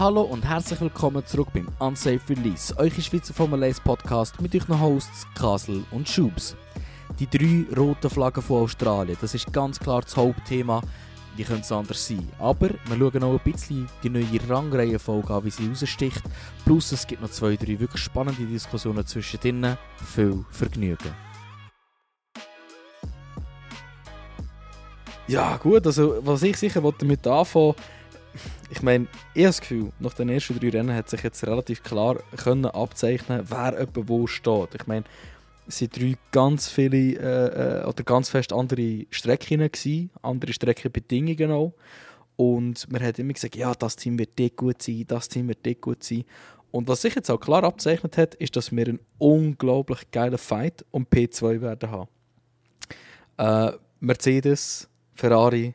Hallo und herzlich willkommen zurück beim Unsafe Release, eure Schweizer Formel 1 Podcast mit euren Hosts Kasel und Schubs. Die 3 roten Flaggen von Australien, das ist ganz klar das Hauptthema, wie könnte es anders sein. Aber wir schauen auch ein bisschen die neue Rangreihenfolge an, wie sie raussticht, plus es gibt noch 2, 3 wirklich spannende Diskussionen zwischendrin, viel Vergnügen. Ja gut, also was ich sicher damit anfangen, ich meine, ich habe das Gefühl, nach den ersten 3 Rennen hat sich jetzt relativ klar können abzeichnen, wer jemand wo steht. Ich meine, es waren 3 ganz viele oder ganz fest andere Strecken gewesen, andere Streckenbedingungen auch. Und man hat immer gesagt, ja, das Team wird dort gut sein, das Team wird dort gut sein. Und was sich jetzt auch klar abzeichnet hat, ist, dass wir einen unglaublich geilen Fight um P2 werden haben. Mercedes, Ferrari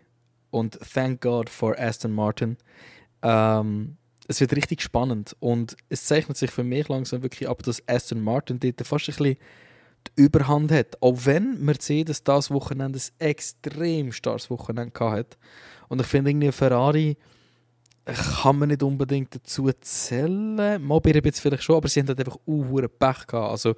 und thank God for Aston Martin. Es wird richtig spannend und es zeichnet sich für mich langsam wirklich ab, dass Aston Martin dort fast ein bisschen die Überhand hat. Auch wenn Mercedes das Wochenende ein extrem starkes Wochenende hatte. Und ich finde irgendwie Ferrari kann man nicht unbedingt dazu zählen. Mal bei jetzt vielleicht schon, aber sie haben halt einfach Pech gehabt. Also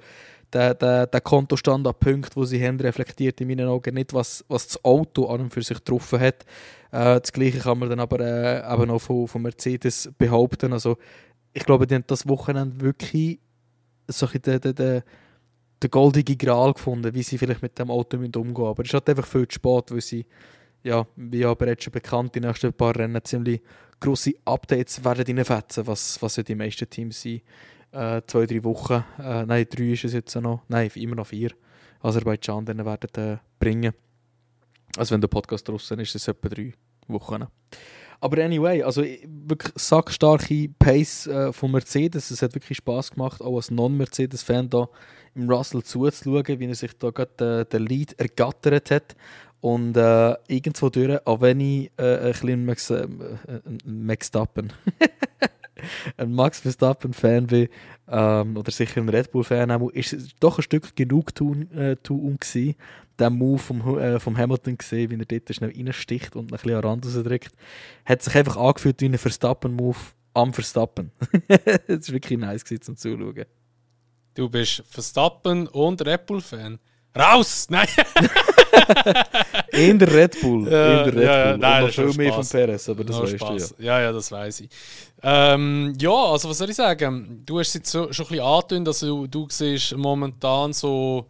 der Kontostand an Punkten, den sie haben, reflektiert in meinen Augen nicht, was das Auto an und für sich getroffen hat. Das Gleiche kann man dann aber eben auch von Mercedes behaupten. Also ich glaube, die haben das Wochenende wirklich so den goldigen Gral gefunden, wie sie vielleicht mit dem Auto umgehen müssen. Aber es ist halt einfach viel zu spät, weil sie, ja, wie aber jetzt schon bekannt, die nächsten paar Rennen ziemlich grosse Updates werden reinfetzen, was ja die meisten Teams sind. 2, 3 Wochen, nein, 3 ist es jetzt noch, nein, immer noch 4 Aserbaidschan dann werden bringen. Also wenn der Podcast draussen ist, ist es etwa 3 Wochen. Aber anyway, also wirklich sackstarke Pace von Mercedes. Es hat wirklich Spass gemacht, auch als Non-Mercedes-Fan da im Russell zuzuschauen, wie er sich da gerade den Lead ergattert hat. Und irgendwo durch, auch wenn ich ein Max Verstappen-Fan bin, oder sicher ein Red Bull-Fan auch, ist es doch ein Stück Genugtuung gewesen, den Move vom Hamilton gesehen, wie er dort schnell reinsticht und ein bisschen an den Rand rausdrückt. Hat sich einfach angefühlt wie ein Verstappen-Move am Verstappen. Das war wirklich nice gewesen, zum Zuschauen. Du bist Verstappen und Red Bull-Fan. Raus! Nein! In der Red Bull. In der Red Bull. Nein, und noch viel mehr von Perez, aber das weißt du ja. Ja, das weiss ich. Ja, also was soll ich sagen? Du hast jetzt schon ein bisschen angetönt, also du siehst momentan so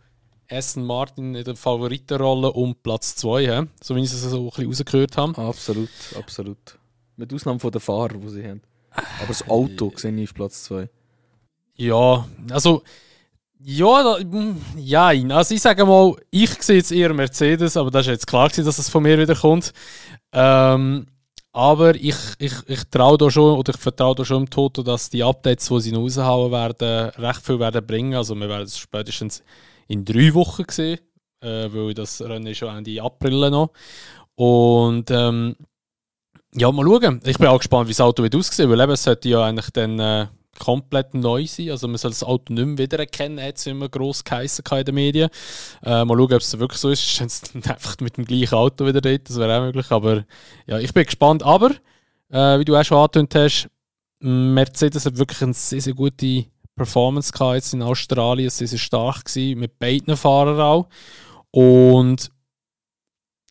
Aston Martin in der Favoritenrolle um Platz 2, so wie ich es so ein bisschen rausgehört habe. Absolut. Mit Ausnahme von den Fahrern, die sie haben. Aber das Auto sehe ich auf Platz 2. Ja, also... also ich sage mal, ich sehe jetzt eher Mercedes, aber das ist jetzt klar gewesen, dass es von mir wieder kommt. Aber ich traue da schon, oder ich vertraue da schon im Toto, dass die Updates, die sie noch raushauen werden, recht viel werden bringen. Also wir werden es spätestens in 3 Wochen sehen, weil das Rennen ist schon Ende April noch. Und mal schauen. Ich bin auch gespannt, wie das Auto wird aussehen, weil eben, es sollte ja eigentlich dann komplett neu sein. Also man soll das Auto nicht mehr wiedererkennen, hat es immer gross geheissen in den Medien. Mal schauen, ob es wirklich so ist. Stehen sie einfach mit dem gleichen Auto wieder dort, das wäre auch möglich. Aber ja, ich bin gespannt. Aber, wie du auch schon angetönt hast, Mercedes hat wirklich eine sehr, sehr gute Performance gehabt jetzt in Australien. Sehr, sehr stark gewesen, mit beiden Fahrern auch. Und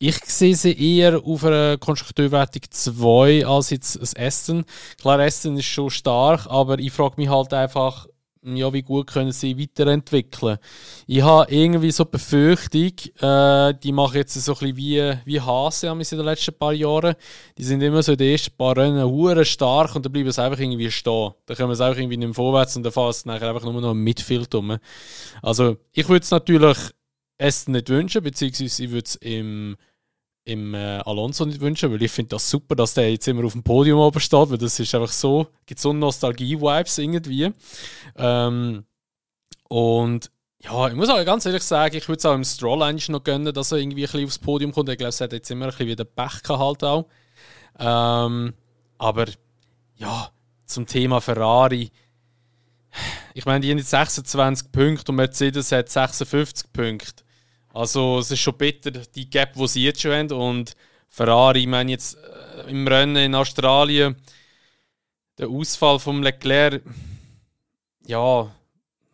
ich sehe sie eher auf einer Konstrukteurwertung 2 als jetzt ein Aston. Klar, Aston ist schon stark, aber ich frage mich halt einfach, ja, wie gut können sie weiterentwickeln. Ich habe irgendwie so die Befürchtung, die machen jetzt so ein bisschen wie Haase in den letzten paar Jahren. Die sind immer so in den ersten paar Rennen hure stark und dann bleiben sie einfach irgendwie stehen. Dann kommen sie einfach irgendwie nicht mehr vorwärts und dann fahren sie nachher einfach nur noch im Midfield rum. Also ich würde es natürlich Aston nicht wünschen, beziehungsweise ich würde es im Alonso nicht wünschen, weil ich finde das super, dass der jetzt immer auf dem Podium oben steht, weil das ist einfach so, gibt so Nostalgie-Vibes irgendwie. Und ja, ich muss auch ganz ehrlich sagen, ich würde es auch im Stroll eigentlich noch gönnen, dass er irgendwie ein bisschen aufs Podium kommt. Ich glaube, es hat jetzt immer ein bisschen wieder Pech gehabt halt auch. Aber ja, zum Thema Ferrari. Ich meine, die haben jetzt 26 Punkte und Mercedes hat 56 Punkte. Also es ist schon bitter, die Gap, die sie jetzt schon haben. Und Ferrari, ich meine jetzt im Rennen in Australien, der Ausfall vom Leclerc, ja,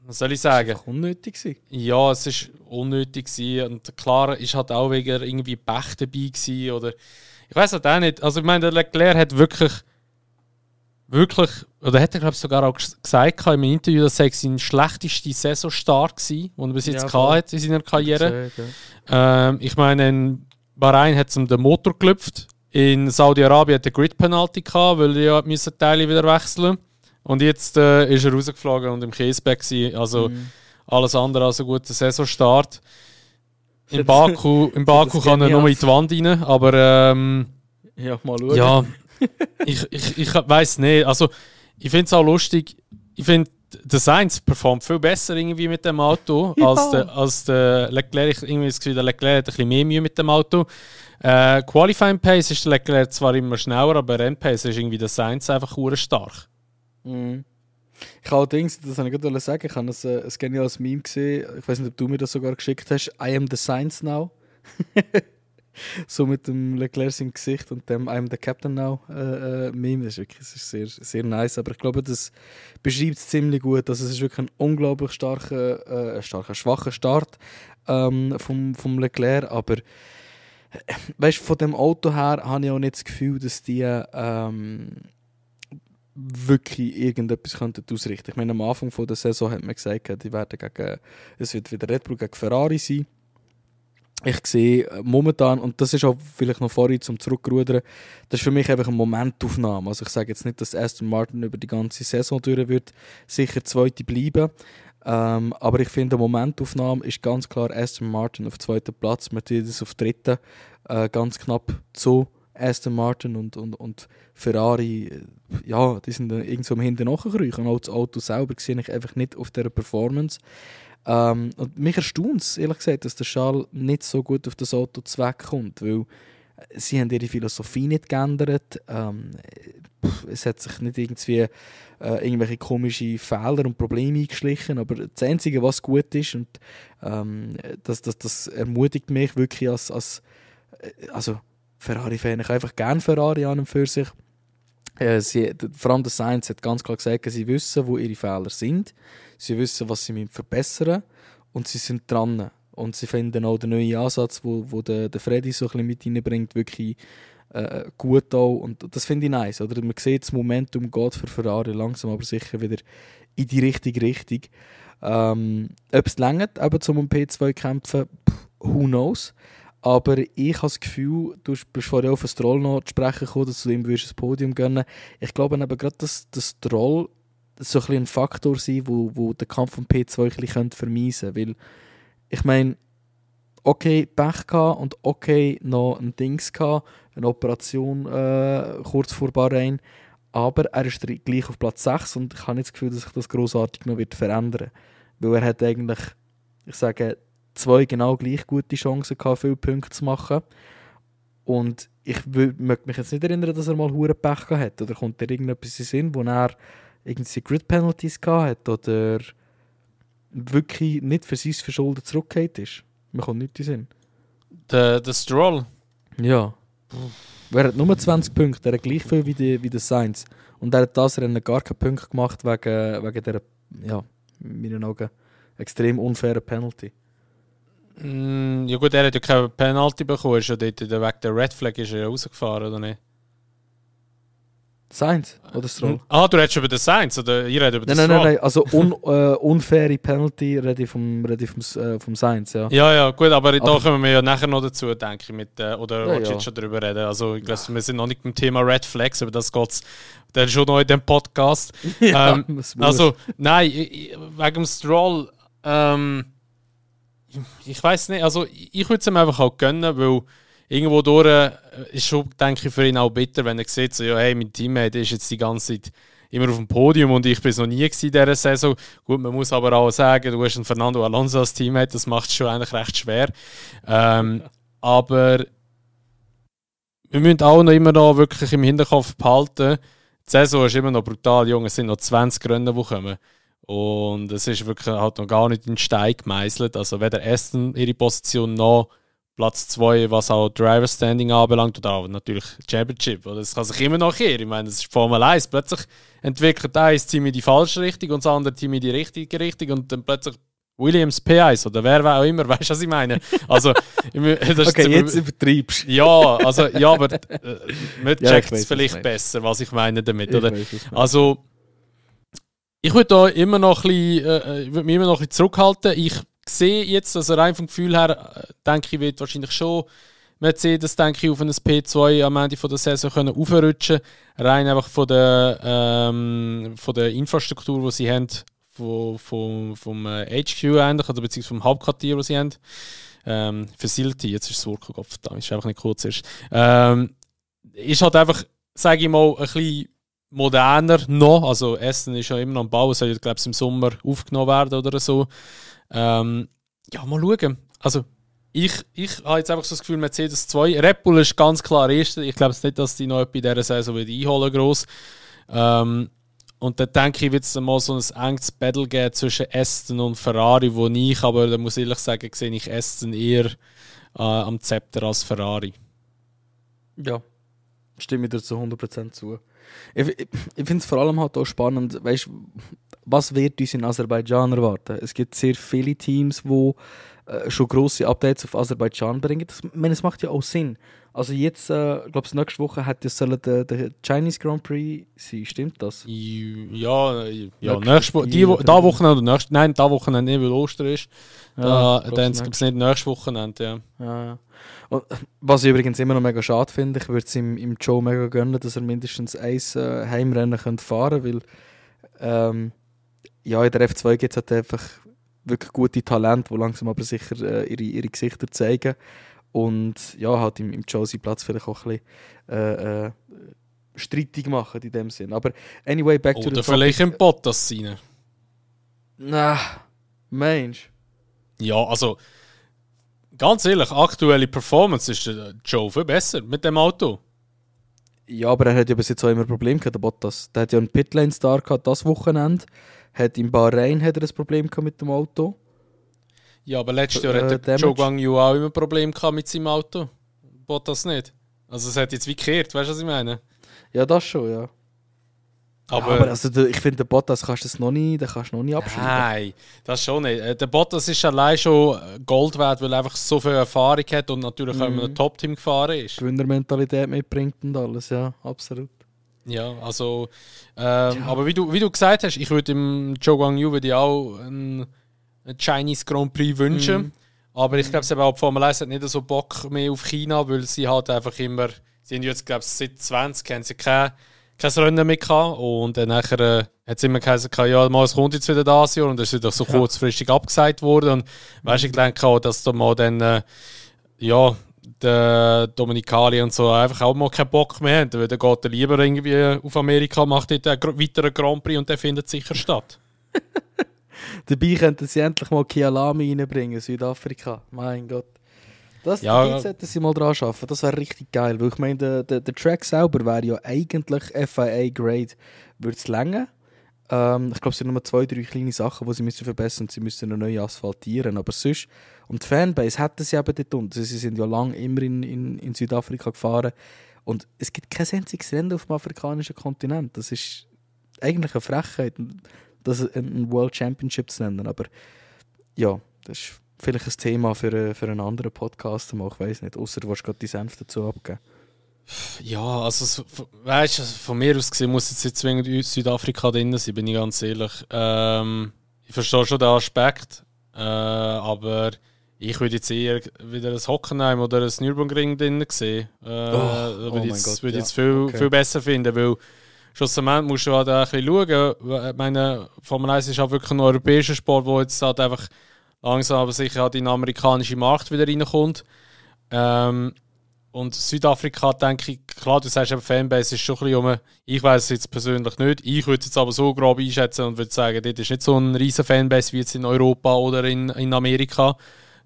was soll ich sagen? Das war unnötig gewesen. Ja, es war unnötig gewesen. Und klar, ist halt auch wegen irgendwie Pech dabei gewesen, oder ich weiß halt auch nicht. Also ich meine, der Leclerc hat wirklich, oder hat er glaube ich sogar auch gesagt in einem Interview, dass er sein schlechtester Saisonstart war, den er bis jetzt hatte in seiner Karriere. Ich meine, in Bahrain hat es ihm den Motor geklopft. In Saudi-Arabien hat er Grid-Penalty gehabt, weil er ja Teile wieder wechseln. Und jetzt ist er rausgeflogen und im Käseberg gewesen. Also alles andere als ein guter Saisonstart. Im Baku kann er nur in die Wand rein, aber ja, mal schauen. Ja, ich weiss nicht. Also, ich finde es auch lustig. Ich finde, der Sainz performt viel besser irgendwie mit dem Auto als der Leclerc. Irgendwie das Gefühl, der Leclerc hat ein bisschen mehr Mühe mit dem Auto. Qualifying Pace ist der Leclerc zwar immer schneller, aber Rennpace ist irgendwie der Sainz einfach stark. Ich habe allerdings, das wollte ich gerade sagen, ich habe ein geniales Meme gesehen. Ich weiß nicht, ob du mir das sogar geschickt hast. I am the Sainz now. So mit dem Leclerc im Gesicht und dem I am the Captain now Meme. Das ist sehr, sehr nice. Aber ich glaube, das beschreibt es ziemlich gut. Also es ist wirklich ein unglaublich schwacher Start vom Leclerc. Aber weißt, von dem Auto her habe ich auch nicht das Gefühl, dass die wirklich irgendetwas ausrichten könnten. Ich meine, am Anfang der Saison hat man gesagt, es wird wieder Red Bull gegen Ferrari sein. Ich sehe momentan, und das ist auch vielleicht noch vorhin zum Zurückrudern, das ist für mich einfach eine Momentaufnahme. Also ich sage jetzt nicht, dass Aston Martin über die ganze Saison durch wird sicher Zweite bleiben. Aber ich finde, eine Momentaufnahme ist ganz klar Aston Martin auf 2. Platz, Mercedes auf 3. Ganz knapp zu Aston Martin und Ferrari, ja, die sind irgendwo am Hinten nachgekriechen. Und auch das Auto selber sehe ich einfach nicht auf dieser Performance. Und mich erstaunt es, ehrlich gesagt, dass der Charles nicht so gut auf das Auto wegkommt, weil sie haben ihre Philosophie nicht geändert. Es hat sich nicht irgendwie irgendwelche komischen Fehler und Probleme eingeschlichen, aber das Einzige, was gut ist, und das ermutigt mich wirklich als Ferrari-Fan, ich habe einfach gerne Ferrari an und für sich. Vor allem der Sainz hat ganz klar gesagt, sie wissen, wo ihre Fehler sind. Sie wissen, was sie verbessern müssen. Und sie sind dran. Und sie finden auch den neuen Ansatz, wo der Freddy so ein bisschen mit reinbringt, wirklich gut auch. Und das finde ich nice. Oder? Man sieht, das Momentum geht für Ferrari langsam, aber sicher wieder in die richtige Richtung. Ob es reicht, um P2 zu kämpfen, who knows. Aber ich habe das Gefühl, du bist vorher auf Stroll noch zu sprechen gekommen, dass du ihm das Podium gönnen. Ich glaube aber gerade, dass Stroll so ein Faktor sein wo den Kampf um P2 ein bisschen vermeisen könnte. Weil, ich meine, okay, Pech gehabt und okay, noch ein Dings gehabt, eine Operation kurz vor Bahrain, aber er ist gleich auf Platz 6 und ich habe nicht das Gefühl, dass sich das grossartig noch verändern wird. Weil er hat eigentlich, ich sage, 2 genau gleich gute Chancen gehabt, viele Punkte zu machen. Und ich möchte mich jetzt nicht erinnern, dass er mal hure Pech gehabt hat. Oder kommt dir irgendetwas in den Sinn, wo er irgendwie Grid-Penalties gehabt hat oder wirklich nicht für sein Verschulden zurückgekehrt ist? Mir kommt nichts in den Sinn. Der Stroll? Ja. Er hat nur 20 Punkte, er hat gleich viel wie der Sainz. Und er hat das Rennen gar keinen Punkt gemacht wegen dieser, ja, in meinen Augen, extrem unfairen Penalty. Ja gut, er hat ja keine Penalty bekommen, ist ja dort wegen der Red Flag ist er ja rausgefahren, oder nicht? Sainz oder Stroll? Du redest über den Sainz, oder ihr redet über den Stroll? Nein, also unfaire Penalty rede ich vom Sainz, ja. Ja, gut, aber da kommen wir ja nachher noch dazu, denke ich, oder willst du jetzt schon darüber reden? Also ich glaube, wir sind noch nicht beim Thema Red Flags, aber das geht dann schon noch in dem Podcast. Ja, also, nein, wegen dem Stroll, ich weiß nicht, also ich würde es ihm einfach auch gönnen, weil irgendwo durch ist schon, denke ich, für ihn auch bitter, wenn er sieht, so, ja, hey, mein Teammate ist jetzt die ganze Zeit immer auf dem Podium und ich bin es noch nie in dieser Saison. Gut, man muss aber auch sagen, du hast einen Fernando Alonso als Teammate, das macht es schon eigentlich recht schwer. Aber wir müssen auch noch immer noch wirklich im Hinterkopf behalten, die Saison ist immer noch brutal jung, es sind noch 20 Rennen, die kommen. Und es ist wirklich halt noch gar nicht in Stein gemeißelt. Also weder Aston ihre Position noch Platz 2, was auch Driver Standing anbelangt, oder auch natürlich Championship. Oder? Das kann sich immer noch kehren. Ich meine, das ist Formel 1. Plötzlich entwickelt eins Team in die falsche Richtung und das andere Team in die richtige Richtung und dann plötzlich Williams P1 oder wer auch immer, weißt du, was ich meine? Also, das okay, jetzt übertreibst du. Ja, also, ja, aber man checkt es vielleicht besser, was ich meine damit. Oder? Also, ich würde da immer noch ein bisschen, mich immer noch ein bisschen zurückhalten. Ich sehe jetzt, also rein vom Gefühl her, denke ich, wird wahrscheinlich schon Mercedes, denke ich, auf ein P2 am Ende der Saison können aufrutschen. Rein einfach von der Infrastruktur, die sie haben, vom HQ eigentlich, oder beziehungsweise vom Hauptquartier, das sie haben. Facility, jetzt ist das Wort gekommen, verdammt, ist einfach nicht kurz erst. Ist halt einfach, sage ich mal, ein bisschen moderner noch. Also Aston ist ja immer noch am Bau, es soll, glaube ich, im Sommer aufgenommen werden oder so. Ja, mal schauen. Also, ich habe jetzt einfach so das Gefühl, Mercedes 2. Red Bull ist ganz klar Erster. Ich glaube nicht, dass die noch etwas in dieser Saison wieder einholen gross. Und dann denke ich, wird es mal so ein enges Battle geben zwischen Aston und Ferrari, wo ich, aber da muss ich ehrlich sagen, sehe ich Aston eher am Zepter als Ferrari. Ja, stimme ich dir zu 100% zu. Ich finde es vor allem halt auch spannend, weißt, was wird uns in Aserbaidschan erwarten? Es gibt sehr viele Teams, die schon grosse Updates auf Aserbaidschan bringen. Ich meine, es macht ja auch Sinn. Also jetzt, glaube ich, nächste Woche hat ja der Chinese Grand Prix sein, stimmt das? Ja, nächste Wochenende oder nächste, nein, da Wochenende nicht, weil Ostern ist. Dann gibt es nicht nächste Wochenende, ja. Und, was ich übrigens immer noch mega schade finde, ich würde es im Joe mega gönnen, dass er mindestens ein Heimrennen fahren könnte, weil ja, in der F2 gibt es halt einfach wirklich gute Talente, die langsam aber sicher ihre Gesichter zeigen. Und ja, halt im Josie Platz vielleicht auch ein bisschen streitig machen in dem Sinn. Aber anyway, back to the topic. Oder vielleicht im Bottas rein. Na, Mensch. Ja, also ganz ehrlich, aktuelle Performance ist der Joe viel besser mit dem Auto. Ja, aber er hat ja bis jetzt auch immer ein Problem gehabt, der Bottas. Der hat ja einen Pitlane-Star gehabt das Wochenende. Hat in Bahrain hat er ein Problem gehabt mit dem Auto. Ja, aber letztes Jahr hat der Zhou Guanyu auch immer ein Problem gehabt mit seinem Auto. Bottas nicht. Also es hat jetzt wie gekehrt, weißt du, was ich meine? Ja, das schon, ja. Aber also, ich finde, der Bottas kannst du noch nie abschreiben. Nein, das schon nicht. Der Bottas ist allein schon Gold wert, weil er einfach so viel Erfahrung hat und natürlich auch in einem Top-Team gefahren ist. Gewinnermentalität mitbringt und alles, ja, absolut. Ja, also aber wie du gesagt hast, ich würde dem Zhou Guanyu auch einen Chinese Grand Prix wünschen. Aber ich glaube, sie haben auch die Formel 1 hat nicht so Bock mehr auf China, weil sie halt einfach immer, sie haben jetzt, glaube ich, seit 20 haben sie kein Rennen mehr gehabt. Und dann nachher hat es immer geheißen, ja, mal, es kommt jetzt wieder das Jahr. Und das ist wieder so kurzfristig abgesagt worden. Und weißt du, ich denke auch, dass da mal dann, der Dominikali und so einfach auch mal keinen Bock mehr haben. Dann geht er lieber irgendwie auf Amerika, macht dort einen weiteren Grand Prix und der findet sicher statt. Dabei könnten sie endlich mal Kialami reinbringen, Südafrika. Mein Gott. Das sollten sie mal dran arbeiten. Das wäre richtig geil. Weil ich meine, der Track selber wäre ja eigentlich FIA-Grade. Würde es länger? Ich glaube, es sind nur 2-3 kleine Sachen, die sie müssen verbessern müssen. Sie müssen eine neue asphaltieren. Aber sonst, und die Fanbase hätten sie eben dort unten. Sie sind ja lange immer in Südafrika gefahren. Und es gibt kein einziges Rennen auf dem afrikanischen Kontinent. Das ist eigentlich eine Frechheit, das ein World Championship zu nennen. Aber ja, das ist vielleicht ein Thema für einen anderen Podcast. Ich weiß nicht, außer du willst gerade die Senf dazu abgeben. Ja, also weißt du, von mir aus gesehen muss jetzt nicht zwingend Südafrika drin sein, bin ich ganz ehrlich. Ich verstehe schon den Aspekt, aber ich würde jetzt eher wieder ein Hockenheim oder ein Nürburgring drin sehen. Würde ich jetzt viel besser finden, weil schlussendlich musst du halt auch ein bisschen schauen. Ich meine, Formel 1 ist auch wirklich ein europäischer Sport, wo jetzt halt einfach langsam aber sicher halt in den amerikanischen Markt wieder reinkommt. Und Südafrika, denke ich, klar, du sagst eben, Fanbase ist schon ein bisschen ich weiß es jetzt persönlich nicht. Ich würde es jetzt aber so grob einschätzen und würde sagen, dort ist nicht so ein riesen Fanbase wie jetzt in Europa oder in Amerika.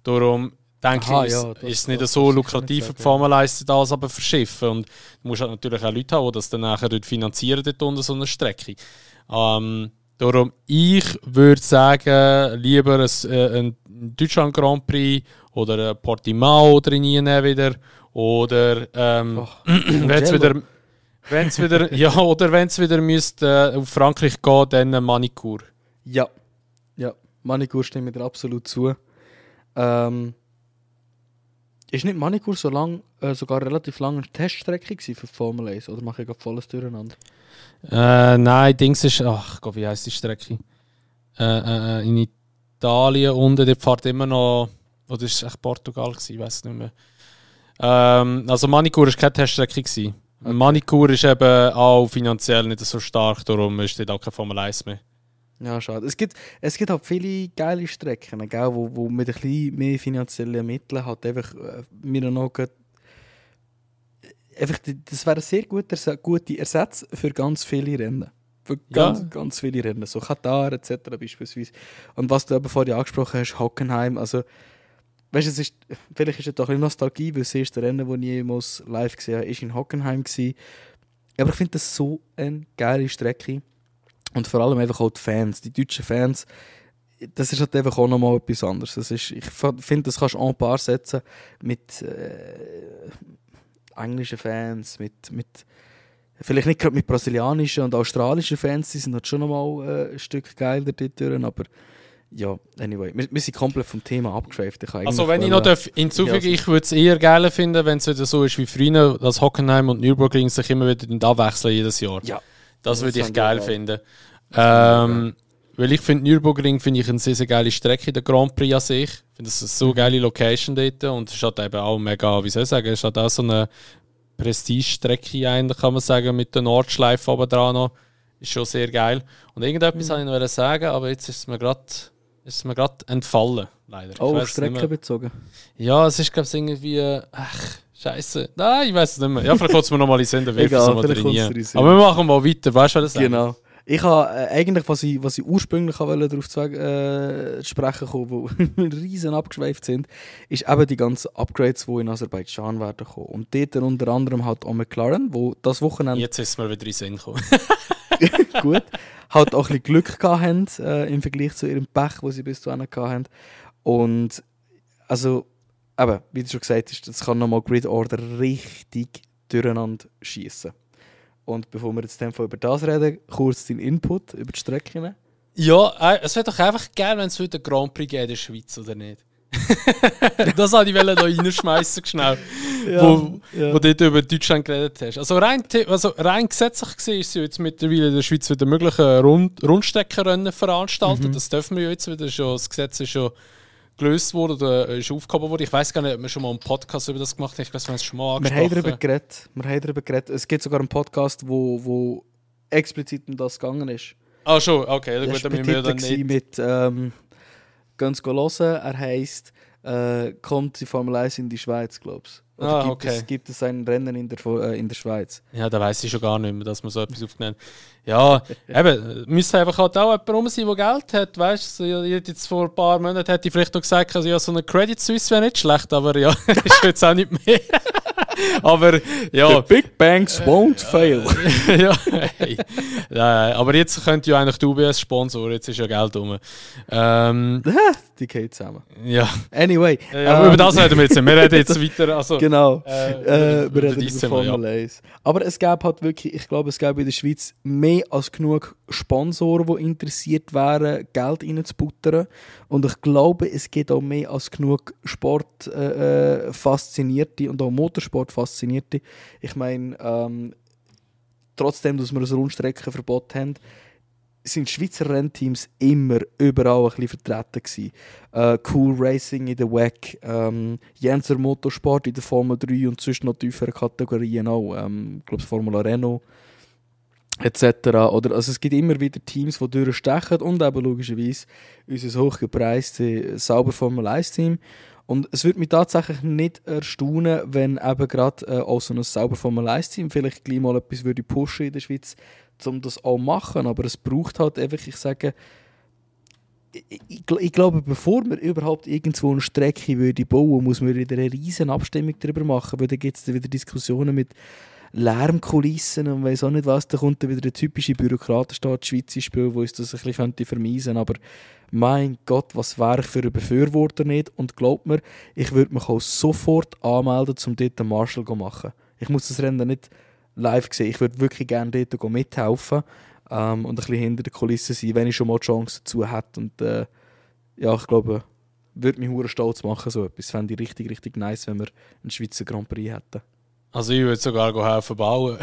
Darum denke ich, ist es nicht so lukrativ für die Formel 1, das aber verschiffen. Und du musst halt natürlich auch Leute haben, die das dann nachher dort finanzieren, dort unter so einer Strecke. Darum, ich würde sagen, lieber ein Deutschland Grand Prix oder ein Portimao drin nehmen wieder. Oder wenn es wieder, ja, oder wenn es wieder müsste, auf Frankreich gehen, dann ein Manicure. Ja, Manicure stimme ich dir absolut zu. Ist nicht Manicure sogar relativ lange eine Teststrecke gewesen für Formel 1? Oder mache ich gerade volles Durcheinander? Nein, Dings ist, ach Gott, wie heisst die Strecke? In Italien unten, dort fährt immer noch, oder ist es echt Portugal gewesen, ich weiß es nicht mehr. Also Manicure war keine Teststrecke gewesen. Okay. Manicure ist eben auch finanziell nicht so stark, darum ist dort auch keine Formel 1 mehr. Ja, schade. Es gibt halt viele geile Strecken, gell, wo mit ein bisschen mehr finanziellen Mitteln halt einfach mir noch einfach, das wäre ein sehr guter Ersatz für ganz viele Rennen. Für ganz viele Rennen. So Katar etc. beispielsweise. Und was du eben vorhin angesprochen hast, Hockenheim, also weißt du, vielleicht ist es doch ein bisschen Nostalgie, weil das erste Rennen, das ich jemals live gesehen habe, war in Hockenheim gewesen. Aber ich finde das so eine geile Strecke. Und vor allem einfach auch die Fans, die deutschen Fans, das ist halt einfach auch nochmal etwas anderes. Ich finde, das kannst du en paar setzen mit englischen Fans, mit vielleicht nicht gerade mit brasilianischen und australischen Fans, die sind halt schon nochmal ein Stück geiler dort, aber ja, anyway, wir sind komplett vom Thema abgeschweift. Also wenn ich noch hinzufügen, ich würde es eher geiler finden, wenn es wieder so ist wie früher, dass Hockenheim und Nürburgring sich immer wieder abwechseln jedes Jahr. Ja. Das würde ich geil finden. Weil ich finde, Nürburgring finde ich eine sehr, sehr geile Strecke, der Grand Prix an sich. Ich finde, das ist so eine geile Location dort und es ist halt eben auch mega, wie soll ich sagen, es ist halt auch so eine Prestige-Strecke eigentlich, kann man sagen, mit der Nordschleife oben dran noch. Ist schon sehr geil. Und irgendetwas wollte ich noch sagen, aber jetzt ist es mir gerade entfallen, leider. Oh, Strecke bezogen? Ja, es ist glaube ich irgendwie, Scheiße. Nein, ich weiß es nicht mehr. Ja, vielleicht kommt es mir nochmal in den Sinn, aber wir machen mal weiter. Weißt du, was das genau. Ich habe eigentlich, was ich ursprünglich darauf sprechen kommen, wo wir riesen abgeschweift sind, ist eben die ganzen Upgrades, die in Aserbaidschan werden kommen. Und dort unter anderem halt auch McLaren, wo das Wochenende... Jetzt ist es mir wieder in den Sinn gekommen. Gut. Halt auch ein bisschen Glück gehabt haben, im Vergleich zu ihrem Pech, das sie bis dahin hatten. Und also... Aber, wie du schon gesagt hast, das kann nochmal Grid Order richtig durcheinander schiessen. Und bevor wir jetzt über das reden, kurz deinen Input über die Strecken. Ja, es wäre doch einfach geil, wenn es wieder Grand Prix geht in der Schweiz, oder nicht? Das wollte ich noch reinschmeißen, schnell. Wo du dort über Deutschland geredet hast. Also rein gesetzlich gesehen ist es jetzt mittlerweile in der Schweiz wieder möglich, Rundstreckenrennen veranstalten. Das dürfen wir jetzt wieder schon. Das Gesetz ist schon gelöst wurde oder ist aufgehoben worden. Ich weiß gar nicht, ob wir schon mal einen Podcast über das gemacht haben. Ich weiß, wir haben es schon mal angesprochen. Wir haben darüber geredet. Es gibt sogar einen Podcast, wo explizit um das gegangen ist. Ah, schon? Okay. Das war mit «Ganz hören». Er heisst «Kommt die Formel 1 in die Schweiz», glaube ich. Oder gibt es ein Rennen in der Schweiz? Ja, da weiss ich schon gar nicht mehr, dass man so etwas aufgenommen hat. Ja, eben, müsste einfach halt auch jemand rum sein, der Geld hat, weißt du? Jetzt vor ein paar Monaten hätte ich vielleicht noch gesagt, also ja, so eine Credit Suisse wäre nicht schlecht, aber ja, ist jetzt auch nicht mehr. Aber ja. The Big Banks won't fail. Ja, hey. Aber jetzt könnte ja eigentlich die UBS sponsoren, jetzt ist ja Geld rum. Die geht zusammen. Ja. Anyway. Über das reden wir jetzt nicht. Wir reden jetzt weiter. Also, genau. Wir reden über Formel 1. Aber es gäbe halt wirklich, ich glaube, es gäbe in der Schweiz mehr als genug Sponsoren, die interessiert wären, Geld reinzubuttern. Und ich glaube, es gibt auch mehr als genug Sport-Faszinierte und auch Motorsport-Faszinierte. Ich meine, trotzdem, dass wir ein Rundstreckenverbot haben, sind Schweizer Rennteams immer überall ein bisschen vertreten gewesen. Cool Racing in der WEC, Jenser Motorsport in der Formel 3 und sonst noch tiefere Kategorien auch. Ich glaube, Formula Renault etc. Oder, also es gibt immer wieder Teams, die durchstechen und eben logischerweise unser hochgepreistes sauber Formel 1 Team. Und es würde mich tatsächlich nicht erstaunen, wenn eben gerade auch so ein sauber Formel 1 Team vielleicht gleich mal etwas würde pushen in der Schweiz, um das auch zu machen. Aber es braucht halt einfach, ich glaube, bevor man überhaupt irgendwo eine Strecke würde bauen, muss man wieder eine riesen Abstimmung darüber machen, weil dann gibt es wieder Diskussionen mit Lärmkulissen und weiss auch nicht was, da kommt dann wieder eine typische Bürokratenstaat Schweiz ins Spiel, wo uns das ein bisschen vermeisen könnte, aber mein Gott, was wäre ich für ein Befürworter nicht, und glaubt mir, ich würde mich auch sofort anmelden, um dort den Marshall zu machen. Ich muss das Rennen nicht live sehen, ich würde wirklich gerne dort mithelfen und ein bisschen hinter den Kulissen sein, wenn ich schon mal die Chance dazu hätte, und ja, ich glaube, würde mich hure stolz machen, so etwas. Fände ich richtig, richtig nice, wenn wir einen Schweizer Grand Prix hätten. Also ich würde sogar helfen bauen.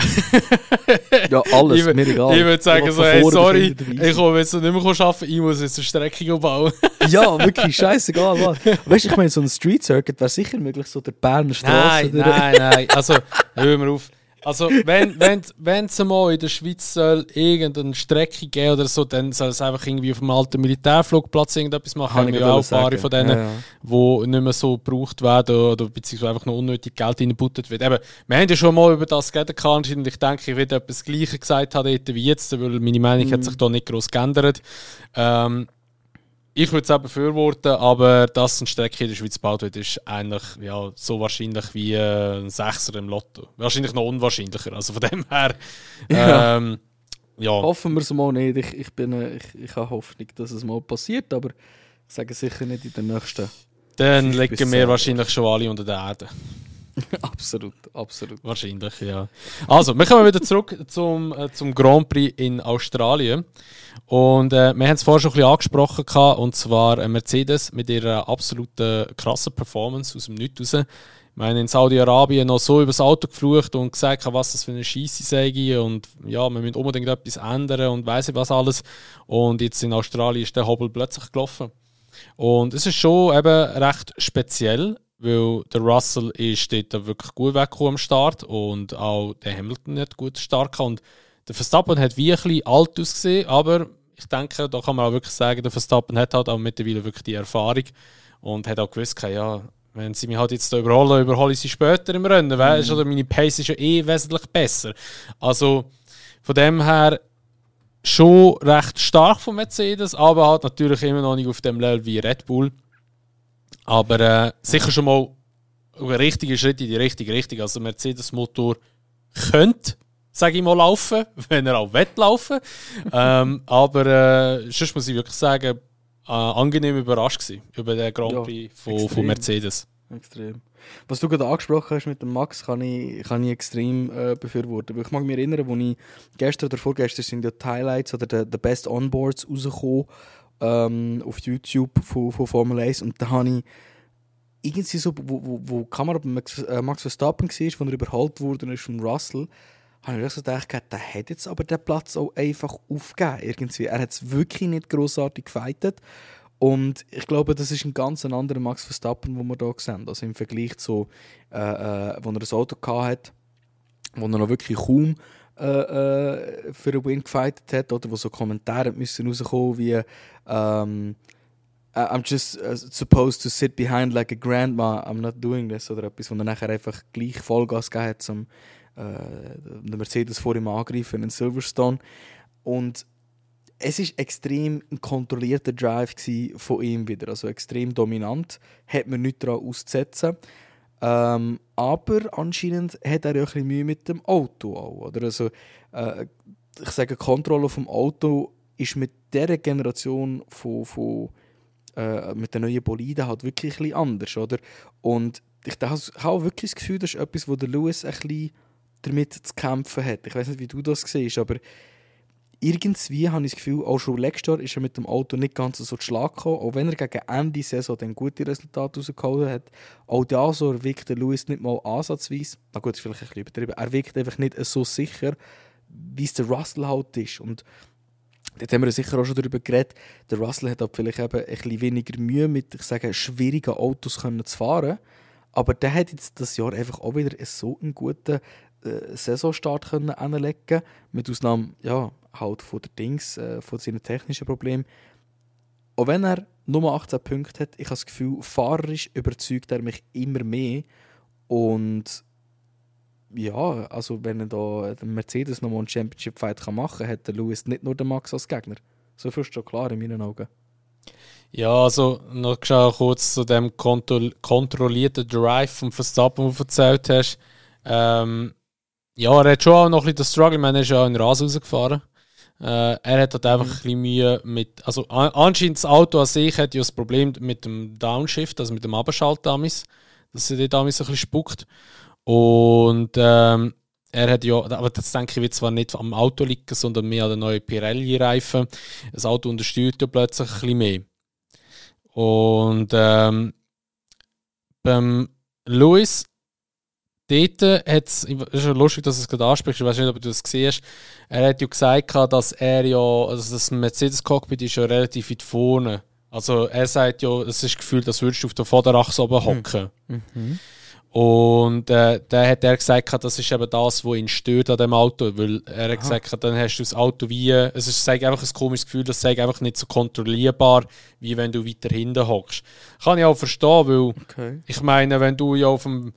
Ja, alles, mir egal. Ich würde sagen so, hey, sorry, ich komme jetzt nicht mehr arbeiten, ich muss jetzt eine Strecke bauen. Ja, wirklich, scheißegal. Weißt du, ich meine, so ein Street Circuit wäre sicher möglich, so der Berner Straße. Nein, also, hör mal auf. Also, wenn es mal in der Schweiz soll irgendeine Strecke geben oder so, dann soll es einfach irgendwie auf dem alten Militärflugplatz irgendetwas machen. Haben wir ja auch ein paar von denen, die nicht mehr so gebraucht werden oder beziehungsweise einfach noch unnötig Geld reingebuttert wird. Eben, wir haben ja schon mal über das geredet und ich denke, ich werde etwas Gleiches gesagt haben wie jetzt, weil meine Meinung hat sich da nicht gross geändert. Ich würde es auch befürworten, aber dass eine Strecke in der Schweiz gebaut wird, ist eigentlich so wahrscheinlich wie ein Sechser im Lotto. Wahrscheinlich noch unwahrscheinlicher. Also von dem her. Hoffen wir es mal nicht. Ich habe Hoffnung, dass es mal passiert, aber ich sage sicher nicht in den nächsten. Dann legen wir wahrscheinlich schon alle unter der Erde. Absolut. Wahrscheinlich, ja. Also, wir kommen wieder zurück zum Grand Prix in Australien. Und wir haben es vorher schon ein bisschen angesprochen, und zwar Mercedes mit ihrer absoluten krassen Performance aus dem Nichts raus. Ich meine, in Saudi-Arabien noch so über das Auto geflucht und gesagt, was das für eine Scheisse sei und ja, wir müssen unbedingt etwas ändern und weiss ich was alles. Und jetzt in Australien ist der Hobel plötzlich gelaufen. Und es ist schon eben recht speziell, weil der Russell ist dort wirklich gut weggekommen am Start und auch der Hamilton hat gut Start gehabt. Und der Verstappen hat wie ein bisschen alt ausgesehen, aber ich denke, da kann man auch wirklich sagen, der Verstappen hat halt auch mittlerweile wirklich die Erfahrung und hat auch gewusst, ja, wenn sie mich halt jetzt überholen, überhole ich sie später im Rennen, weißt du, oder meine Pace ist ja wesentlich besser. Also von dem her schon recht stark von Mercedes, aber halt natürlich immer noch nicht auf dem Level wie Red Bull. Aber sicher schon mal ein richtiger Schritt in die richtige Richtung. Also Mercedes-Motor könnte, sage ich mal, laufen, wenn er auch laufen will. Aber sonst muss ich wirklich sagen, angenehm überrascht gewesen über den Grand Prix von Mercedes. Extrem. Was du gerade angesprochen hast mit dem Max, kann ich extrem befürworten. Weil ich mag mich erinnern, als ich gestern oder vorgestern sind ja die Highlights oder die Best Onboards rausgekommen auf YouTube von Formel 1, und da habe ich irgendwie so, wo die Kamera bei Max Verstappen war, wo er überholt wurde von Russell, habe ich so gedacht, der hat jetzt aber den Platz auch einfach aufgegeben. Irgendwie. Er hat es wirklich nicht grossartig gefightet. Und ich glaube, das ist ein ganz anderer Max Verstappen, den wir hier sehen. Also im Vergleich zu, wo er das Auto hatte, wo er noch wirklich kaum für einen Win gefightet hat, oder wo so Kommentare müssen rauskommen wie I'm just supposed to sit behind like a grandma, I'm not doing this, oder etwas, wo er nachher einfach gleich Vollgas gegeben hat, zum den Mercedes vor ihm angreifen in Silverstone. Und es war extrem ein kontrollierter Drive von ihm wieder, also extrem dominant, hat man nichts daran auszusetzen. Aber anscheinend hat er ja ein bisschen Mühe mit dem Auto auch, oder? Also, ich sage, die Kontrolle vom Auto ist mit dieser Generation mit den neuen Boliden halt wirklich ein bisschen anders, oder? Und ich habe auch wirklich das Gefühl, das ist etwas, wo der Lewis ein bisschen damit zu kämpfen hat. Ich weiß nicht, wie du das siehst, aber irgendwie habe ich das Gefühl, auch schon letztes Jahr ist er mit dem Auto nicht ganz so zu Schlag gekommen, auch wenn er gegen Ende der Saison dann gute Resultate rausgeholt hat. Auch da so wirkt der Lewis nicht mal ansatzweise, na gut, das ist vielleicht ein bisschen übertrieben, er wirkt einfach nicht so sicher, wie es der Russell halt ist. Und dort haben wir sicher auch schon darüber geredet, der Russell hat vielleicht eben ein bisschen weniger Mühe mit, ich sage, schwierigen Autos zu fahren, aber der hat jetzt das Jahr einfach auch wieder so einen guten Saisonstart hinlegen, mit Ausnahme halt von der Dings, von seinen technischen Problemen. Auch wenn er nur 18 Punkte hat, ich habe das Gefühl, fahrerisch überzeugt er mich immer mehr. Und ja, also wenn er da den Mercedes nochmal einen Championship-Fight machen kann, hat der Lewis nicht nur den Max als Gegner. So viel ist schon klar in meinen Augen. Ja, also noch kurz zu dem kontrollierten Drive vom Verstappen, den du erzählt hast. Ja, er hat schon auch noch ein bisschen das Struggle. Ich meine, er ist ja in den Rasen rausgefahren. Er hat halt einfach ein bisschen Mühe mit. Also, anscheinend das Auto an sich hat ja das Problem mit dem Downshift, also mit dem Abschalten damals, dass er damals ein bisschen spuckt. Und er hat ja, aber das denke ich, wird zwar nicht am Auto liegen, sondern mehr an den neuen Pirelli-Reifen. Das Auto unterstützt ja plötzlich ein bisschen mehr. Und beim Lewis, dort hat es ist ja lustig, dass du es gerade ansprichst, ich weiß nicht, ob du das gesehen hast. Er hat ja gesagt, dass er ja, also das Mercedes-Cockpit ist ja relativ weit vorne. Also er sagt ja, es ist gefühlt, als würdest du auf der Vorderachse oben hocken. Mhm. Und da hat er gesagt, das ist eben das, was ihn stört an dem Auto. Weil er hat gesagt, dann hast du das Auto wie. Es ist einfach ein komisches Gefühl, das sei einfach nicht so kontrollierbar, wie wenn du weiter hinten hockst. Kann ich auch verstehen, weil ich meine, wenn du ja auf dem.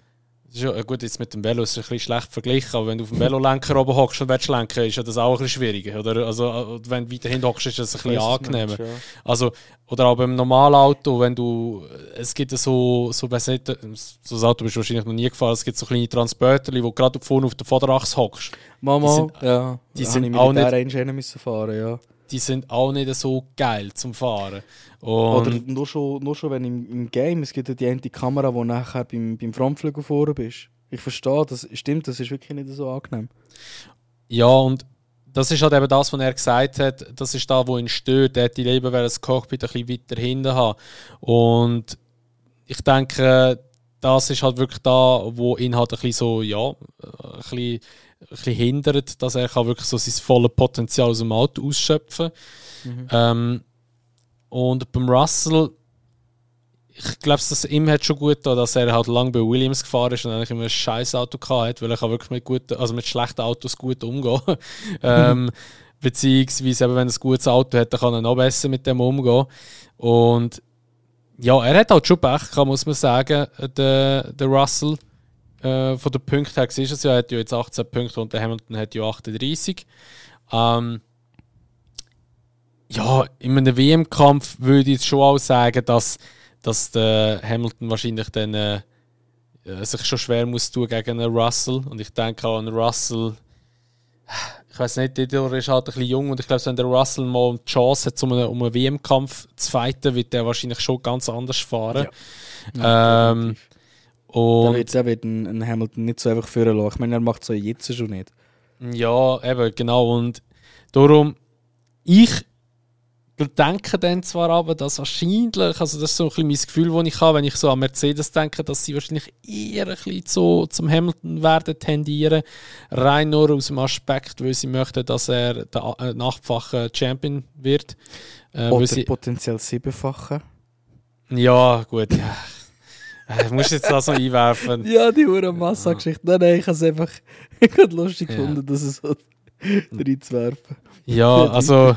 Ja, gut, jetzt mit dem Velo ist es ein bisschen schlecht verglichen, aber wenn du auf dem Velolenker oben hockst und willst lenken, ist ja das auch ein bisschen schwieriger. Oder? Also, wenn du weiterhin hockst, ist das ein bisschen angenehmer. Ja. Also, oder auch beim normalen Auto, wenn du. Es gibt so so ein Auto bist du wahrscheinlich noch nie gefahren, es gibt so kleine Transporter, wo gerade vorne auf der Vorderachse hockst. Mama, die sind auch nicht. Fahren, ja. Die sind auch nicht so geil zum Fahren. Und oder nur schon wenn im Game, es gibt ja die eine Kamera, wo nachher beim Frontflügel vorne bist. Ich verstehe, das stimmt, das ist wirklich nicht so angenehm. Ja, und das ist halt eben das, was er gesagt hat, das ist da, wo ihn stört. Er hätte lieber das Cockpit ein bisschen weiter hinten haben. Und ich denke, das ist halt wirklich da, wo ihn halt ein bisschen so, ja, ein bisschen hindert, dass er kann wirklich so sein volles Potenzial aus dem Auto ausschöpfen kann. Und beim Russell, ich glaube, dass ihm hat schon gut getan, dass er halt lange bei Williams gefahren ist und eigentlich immer ein scheiß Auto hatte, weil er kann wirklich mit schlechten Autos gut umgehen. Beziehungsweise, eben, wenn er ein gutes Auto hat, dann kann er noch besser mit dem umgehen. Und ja, er hat halt schon Pech, muss man sagen, der Russell. Von den Punkten her ist es ja, er hat ja jetzt 18 Punkte und der Hamilton hat ja 38. Ja, in einem WM-Kampf würde ich jetzt schon auch sagen, dass der Hamilton wahrscheinlich dann sich schon schwer muss tun gegen einen Russell. Und ich denke auch an Russell, ich weiß nicht, der ist halt ein bisschen jung und ich glaube, wenn der Russell mal die Chance hat, um einen WM-Kampf zu fighten, wird der wahrscheinlich schon ganz anders fahren. Ja. Und der wird einen Hamilton nicht so einfach führen lassen. Ich meine, er macht es jetzt schon nicht. Ja, eben, genau. Und darum, ich denke dann zwar aber, dass wahrscheinlich, also das ist so ein bisschen mein Gefühl, das ich habe, wenn ich so an Mercedes denke, dass sie wahrscheinlich eher ein bisschen so zum Hamilton werden tendieren. Rein nur aus dem Aspekt, weil sie möchten, dass er der nachfache Champion wird. Oder potenziell 7-fache. Ja, gut, ja. Ich muss jetzt das so einwerfen. Ja, die Massa-Geschichte. Nein, ich habe es einfach lustig gefunden, dass es so reinzuwerfen. Ja, also.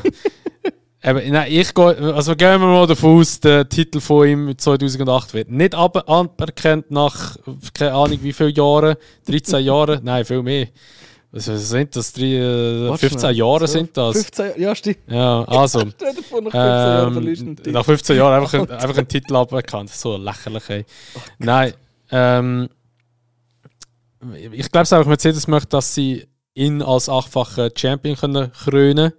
Nein, gehen wir mal davon aus, der Titel von ihm 2008 wird nicht aberkannt nach, keine Ahnung wie viele Jahren, 13 Jahren, nein, viel mehr. Was sind das? 15 Jahre sind das? 15, ja, stimmt. Ja, also. Stell dir vor, nach 15 Jahren verlierst du einen Titel. Nach 15 Jahren einfach einen Titel aberkannt. So lächerlich, ey. Nein, ich glaube es einfach, Mercedes möchte, dass sie ihn als 8-fachen Champion krönen können.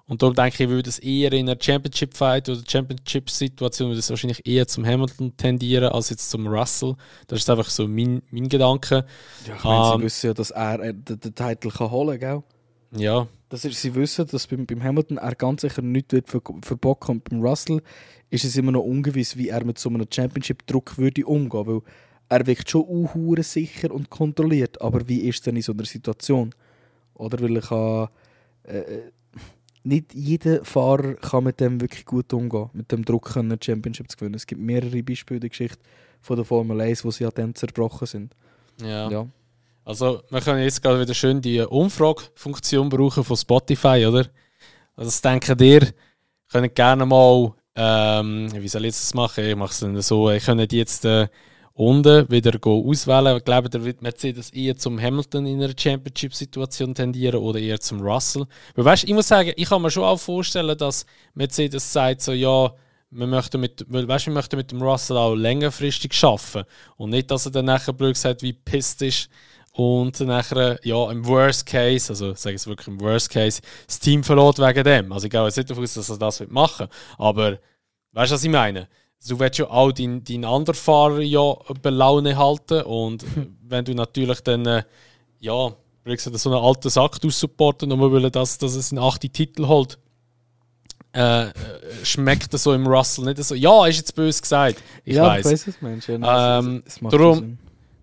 Und darum denke ich, würde es eher in einer Championship-Fight oder Championship-Situation würde es wahrscheinlich eher zum Hamilton tendieren als jetzt zum Russell. Das ist einfach so mein Gedanke. Ja, ich meine, sie wissen ja, dass er den Titel holen kann, gell? Ja. Sie wissen, dass beim Hamilton er ganz sicher nichts wird verbocken. Und beim Russell ist es immer noch ungewiss, wie er mit so einem Championship-Druck würde umgehen. Weil er wirkt schon unhuere sicher und kontrolliert. Aber wie ist es denn in so einer Situation? Oder weil nicht jeder Fahrer kann mit dem wirklich gut umgehen, mit dem Druck eine Championship zu gewinnen. Es gibt mehrere Beispiele in der Geschichte von der Formel 1, wo sie an dem zerbrochen sind. Ja. Also wir können jetzt gerade wieder schön die Umfragefunktion brauchen von Spotify, oder? Also das denken ihr, könnt gerne mal, wie soll ich das machen? Ich mache es dann so, ich könnte jetzt unten wieder auswählen. Ich glaube, der wird Mercedes eher zum Hamilton in einer Championship-Situation tendieren oder eher zum Russell. Weil weißt, ich muss sagen, ich kann mir schon auch vorstellen, dass Mercedes sagt so, ja, wir möchten mit dem Russell auch längerfristig arbeiten. Und nicht, dass er dann nachher blöd gesagt wie pisst ist und nachher, ja, im Worst Case, also sage ich es wirklich im Worst Case, das Team verlor wegen dem. Also ich gehe jetzt nicht davon aus, dass er das machen will, aber weißt du, was ich meine? Du willst ja auch deinen anderen Fahrer ja bei Laune halten und wenn du natürlich dann, ja, so einen alten Sack aussupporten, nur weil dass es einen 8. Titel holt, schmeckt das so im Russell nicht so. Ja, ist jetzt böse gesagt. Ich weiß es, Mensch.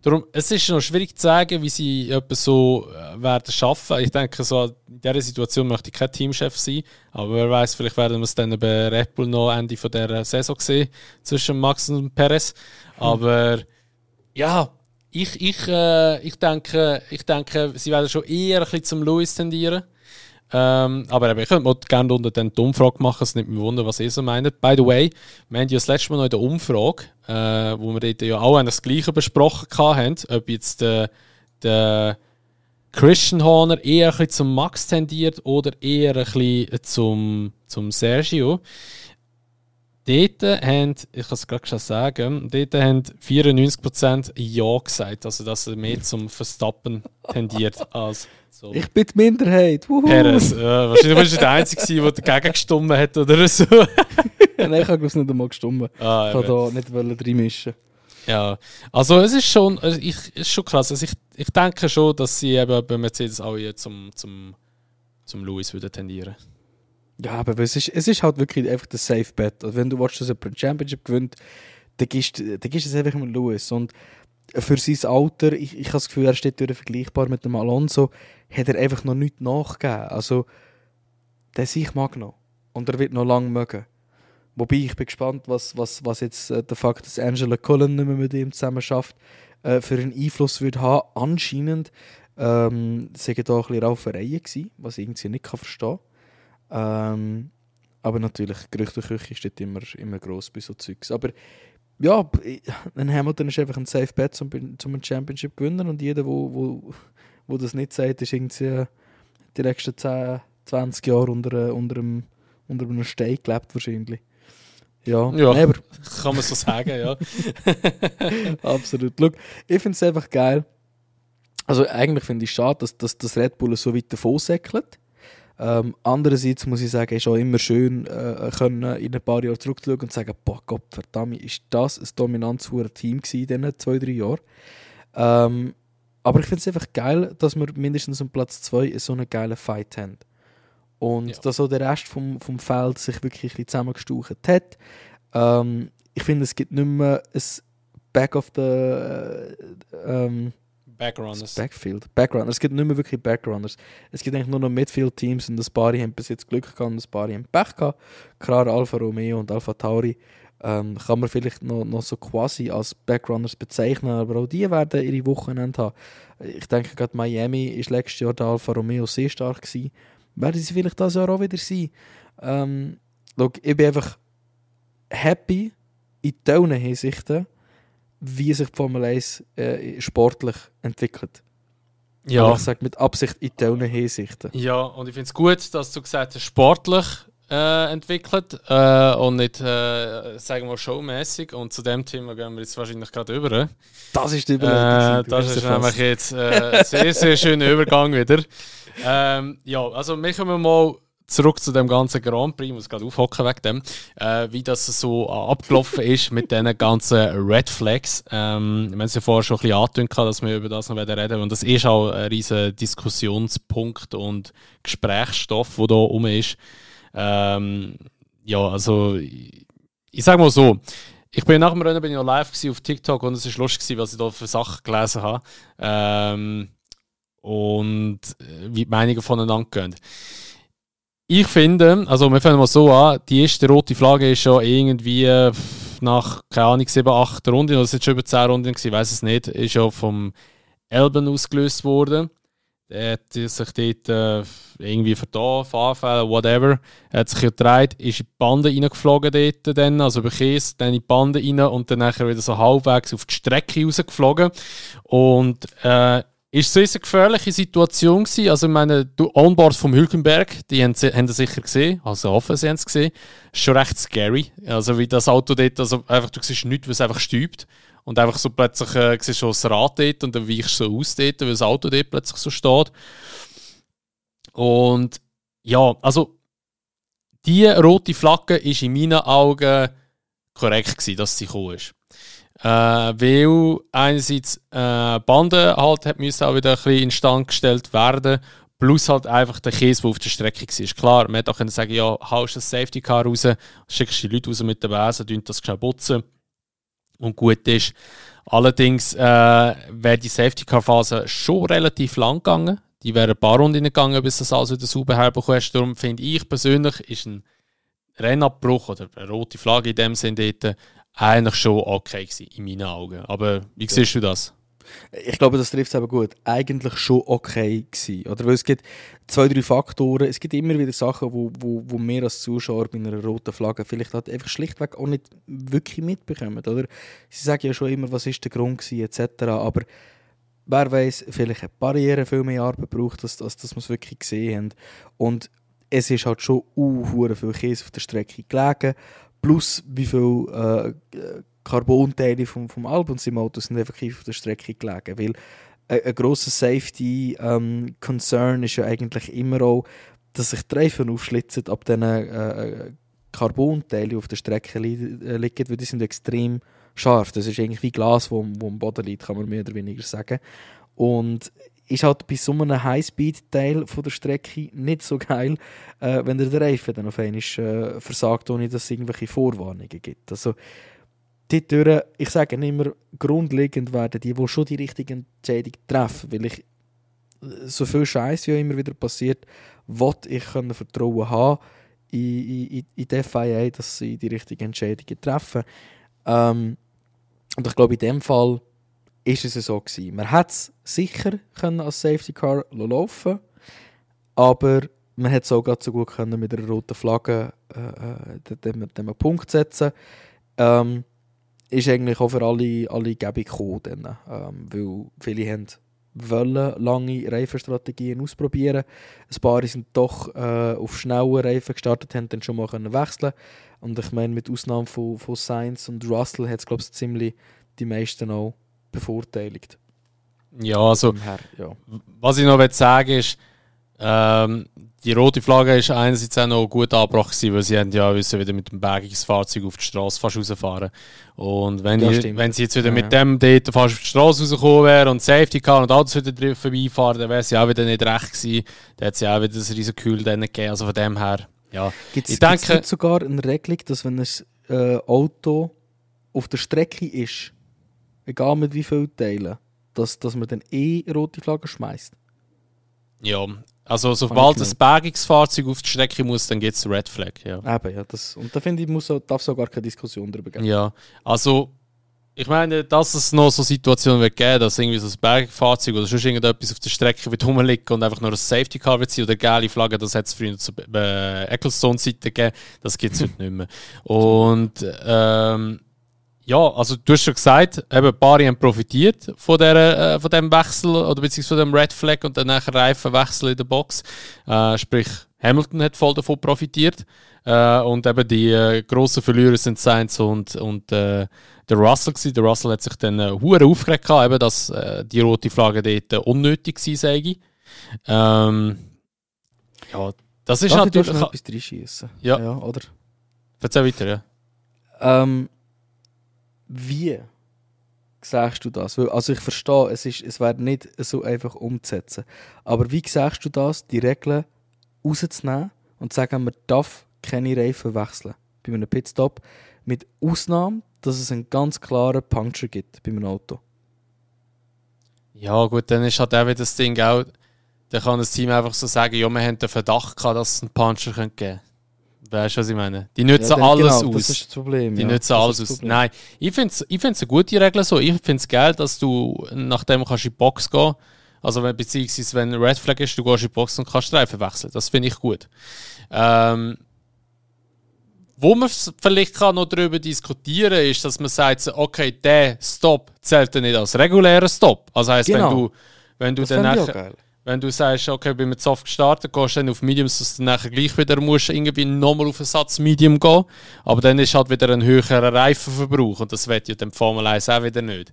Darum, es ist noch schwierig zu sagen, wie sie etwas so werden schaffen. Ich denke, so in dieser Situation möchte ich kein Teamchef sein. Aber wer weiß, vielleicht werden wir es dann bei Red Bull noch Ende von dieser Saison sehen, zwischen Max und Perez. Aber ja, ich denke, sie werden schon eher ein bisschen zum Lewis tendieren. Aber ich könnte mal gerne unter den die Umfrage machen, es nicht mehr wundern, was ihr so meint. By the way, wir haben ja das letzte Mal noch in der Umfrage, wo wir dort ja auch das Gleiche besprochen haben, ob jetzt der Christian Horner eher ein bisschen zum Max tendiert oder eher ein bisschen zum Sergio. Dort haben, ich kann es gerade schon sagen, dort haben 94% Ja gesagt, also dass er mehr zum Verstappen tendiert als so. Ich bin die Minderheit. Perez. Wahrscheinlich warst du der Einzige, der dagegen gestimmt hat oder so. Nein, ich habe nicht einmal gestimmt. Ich wollte da nicht reinmischen. Ja, also es ist schon, ist schon krass. Also ich denke schon, dass sie eben bei Mercedes auch zum Lewis würde tendieren. Ja, aber es ist halt wirklich einfach der Safe Bet. Also wenn du willst, dass jemand ein Championship gewinnt, dann gibst du es einfach mit Lewis. Und für sein Alter, ich habe das Gefühl, er steht vergleichbar mit dem Alonso, hat er einfach noch nichts nachgegeben. Also, der sich mag noch. Und er wird noch lange mögen. Wobei, ich bin gespannt, was jetzt der Fakt, dass Angela Cullen nicht mehr mit ihm zusammen schafft, für einen Einfluss wird haben. Anscheinend sagen da ein bisschen Raufereien gewesen, was ich irgendwie nicht verstehen kann. Aber natürlich, Gerüchteküche steht immer gross bei so Zeugs. Aber ja, ein Hamilton ist einfach ein Safe Bet zum ein Championship gewinnen und jeder, wo das nicht sagt, ist irgendwie die nächsten 10, 20 Jahre unter einem Stein gelebt wahrscheinlich. Ja, aber kann man so sagen, ja. Absolut. Schau, ich finde es einfach geil. Also eigentlich finde ich es schade, dass das Red Bull so weit davon säckelt. Andererseits muss ich sagen, es ist auch immer schön, können in ein paar Jahren zurückzuschauen und sagen, boah Gott verdammt, ist das ein dominantes Team gewesen in diesen 2-3 Jahren. Aber ich finde es einfach geil, dass wir mindestens um Platz 2 so einen geilen Fight haben. Und dass auch der Rest vom Feld sich wirklich ein bisschen zusammengestaucht hat. Ich finde, es gibt nicht mehr ein Back of the Backrunners. Es gibt nicht mehr wirklich Backrunners. Es gibt eigentlich nur noch Midfield-Teams und ein paar haben bis jetzt Glück gehabt und ein paar haben Pech gehabt. Klar, Alfa Romeo und Alfa Tauri kann man vielleicht noch so quasi als Backrunners bezeichnen, aber auch die werden ihre Wochenende haben. Ich denke gerade Miami ist letztes Jahr der Alfa Romeo sehr stark gewesen. Werden sie vielleicht dieses Jahr auch wieder sein. Ich bin einfach happy in diesen Hinsichten, wie sich die Formel 1 sportlich entwickelt. Ja. Aber ich sage mit Absicht in diesen Hinsichten. Ja, und ich finde es gut, dass du gesagt hast, sportlich entwickelt und nicht, sagen wir, showmäßig. Und zu dem Thema gehen wir jetzt wahrscheinlich gerade über. Das ist die Überleitung. Das ist nämlich jetzt ein sehr, sehr schöner Übergang wieder. Ja, also wir kommen mal zurück zu dem ganzen Grand Prix, ich muss gerade aufhocken wegen dem, wie das so abgelaufen ist mit diesen ganzen Red Flags. Wir haben es ja vorher schon ein bisschen angekündigt, dass wir über das noch reden werden. Und das ist auch ein riesiger Diskussionspunkt und Gesprächsstoff, der da rum ist. Ja, also ich sage mal so, ich bin nach dem Rennen noch live auf TikTok und es war lustig, was ich da für Sachen gelesen habe. Und wie die Meinungen voneinander gehen. Ich finde, also wir fangen mal so an, die erste rote Flagge ist schon irgendwie nach, keine Ahnung, 7, 8 Runden, oder es sind schon über 10 Runden gewesen, ich weiss es nicht, ist ja vom Albon ausgelöst worden. Der hat sich dort irgendwie verfahren, whatever. Er hat sich gedreht, ist in die Bande reingeflogen dort, dann, also über Käse, dann in die Bande rein und dann nachher wieder so halbwegs auf die Strecke rausgeflogen. Und ist so eine gefährliche Situation gewesen. Also ich meine, du Onboard vom Hülkenberg, die haben das sicher gesehen, also hoffen sie haben es gesehen. Ist schon recht scary. Also wie das Auto dort, also einfach, du siehst nichts, was einfach stübt. und einfach so plötzlich siehst du das Rad dort und dann weichst du so aus dort, weil das Auto dort plötzlich so steht. Und ja, also die rote Flagge ist in meinen Augen korrekt gewesen, dass sie gekommen ist. Weil einerseits Bande halt hat müssen auch wieder ein bisschen instand gestellt werden, plus halt einfach der Käse, der auf der Strecke war. Klar, man hätte auch können sagen, ja, haust das Safety Car raus, schickst die Leute raus mit der Besen, tun das schnell putzen und gut ist. Allerdings wäre die Safety Car Phase schon relativ lang gegangen. Die wären ein paar Runden gegangen, bis das alles wieder sauber herbekommst. Darum finde ich persönlich, ist ein Rennabbruch oder eine rote Flagge in dem Sinne dort eigentlich schon okay gewesen, in meinen Augen. Aber wie siehst du das? Ich glaube, das trifft es aber gut. Eigentlich schon okay gewesen. Oder? Weil es gibt 2-3 Faktoren. Es gibt immer wieder Sachen, wo wir als Zuschauer bei einer roten Flagge vielleicht halt einfach schlichtweg auch nicht wirklich mitbekommen. Oder? Sie sagen ja schon immer, was ist der Grund gewesen, etc. Aber wer weiß, vielleicht eine Barriere viel mehr Arbeit braucht, dass wir es wirklich gesehen haben. Und es ist halt schon viel Käse auf der Strecke gelegen. Plus wie viel Carbonteile vom Album im Auto sind effektiv auf der Strecke gelegen. Weil ein grosser Safety-Concern ist ja eigentlich immer auch, dass sich die Reifen aufschlitzen ab diesen Carbonteilen, die auf der Strecke liegen, weil die sind extrem scharf. Das ist eigentlich wie Glas, das am Boden liegt, kann man mehr oder weniger sagen. Und ist halt bei so einem High-Speed-Teil von der Strecke nicht so geil, wenn der Reifen dann auf einmal versagt, ohne dass es irgendwelche Vorwarnungen gibt. Also, dadurch, ich sage immer, grundlegend werden die schon die richtige Entscheidung treffen, weil ich so viel Scheiß ja immer wieder passiert, wollte ich Vertrauen haben in die FIA, dass sie die richtigen Entscheidungen treffen. Und ich glaube, in dem Fall ist es so gewesen. Man hätte es sicher können als Safety Car laufen, aber man hätte es auch so gut können mit einer roten Flagge dem Punkt setzen. Ist eigentlich auch für alle gäbig gekommen, weil viele wollen lange Reifenstrategien ausprobieren. Ein paar sind doch auf schnellen Reifen gestartet, haben dann schon mal wechseln. Und ich meine, mit Ausnahme von Sainz und Russell hat es, glaube ich, ziemlich die meisten auch bevorteiligt. Ja, also ja. Was ich noch sagen will, ist, die rote Flagge ist einerseits auch noch gut angebracht gewesen, weil sie haben ja wieder mit dem Bergungsfahrzeug auf die Straße fast rausfahren. Und wenn sie jetzt wieder mit dem dort fast auf die Straße rausgekommen wären und Safety Car und Autos wieder vorbeifahren, dann wäre sie auch wieder nicht recht gewesen. Dann hat sie auch wieder das riesen Kühl gegeben. Also von dem her, ja. Gibt es sogar eine Regelung, dass wenn ein Auto auf der Strecke ist, egal mit wie vielen Teilen, dass man dann rote Flagge schmeißt? Ja, also sobald das Bergungsfahrzeug auf die Strecke muss, dann gibt es Red Flag. Ja. Eben, ja. Und da finde ich, darf es auch gar keine Diskussion darüber geben. Ja, also ich meine, dass es noch so Situationen wird geben, dass irgendwie so ein Bergfahrzeug oder sonst irgendetwas auf der Strecke wird rumliegen und einfach nur ein Safety Car wird sein oder gelbe Flagge, das hat es früher zur Ecclestone-Seite gegeben, das gibt es heute nicht mehr. Und ja, also du hast schon gesagt, eben Bari haben profitiert von dem Wechsel oder beziehungsweise von dem Red Flag und dann nachher Reifenwechsel in der Box. Sprich, Hamilton hat voll davon profitiert. Und eben die grossen Verlierer sind Sainz und der Russell gewesen. Der Russell hat sich dann hure aufgeregt gehabt, eben, dass die rote Flagge dort unnötig war, sage ich. Ja, das ist darf natürlich... Ich noch etwas reinschiessen? Ja, oder? Erzähl weiter, ja. Wie sagst du das? Also ich verstehe, es wäre nicht so einfach umzusetzen. Aber wie sagst du das, die Regeln rauszunehmen und zu sagen, man darf keine Reifen wechseln bei einem Pitstop, mit Ausnahme, dass es einen ganz klaren Puncture gibt bei einem Auto? Ja gut, dann ist halt auch wieder das Ding auch, dann kann das Team einfach so sagen, ja, wir haben den Verdacht gehabt, dass es einen Puncher geben könnte. Weißt du, was ich meine? Die nutzen alles aus. Das ist das Problem. Die nutzen alles aus. Nein, ich finde es eine gute Regel so. Ich finde es geil, dass du nachdem kannst in die Box gehen. Also beziehungsweise wenn ein Red Flag ist, du gehst in die Box und kannst Streifen wechseln. Das finde ich gut. Wo man vielleicht kann noch darüber diskutieren kann, ist, dass man sagt, okay, der Stop zählt dann nicht als regulärer Stop. Also heisst, genau. wenn du das dann nachher, wenn du sagst, okay, bin mit Soft gestartet, gehst dann auf Mediums, dass du dann nachher gleich wieder musst irgendwie nochmal auf einen Satz Medium gehen. Aber dann ist halt wieder ein höherer Reifenverbrauch und das will ja dem Formel 1 auch wieder nicht.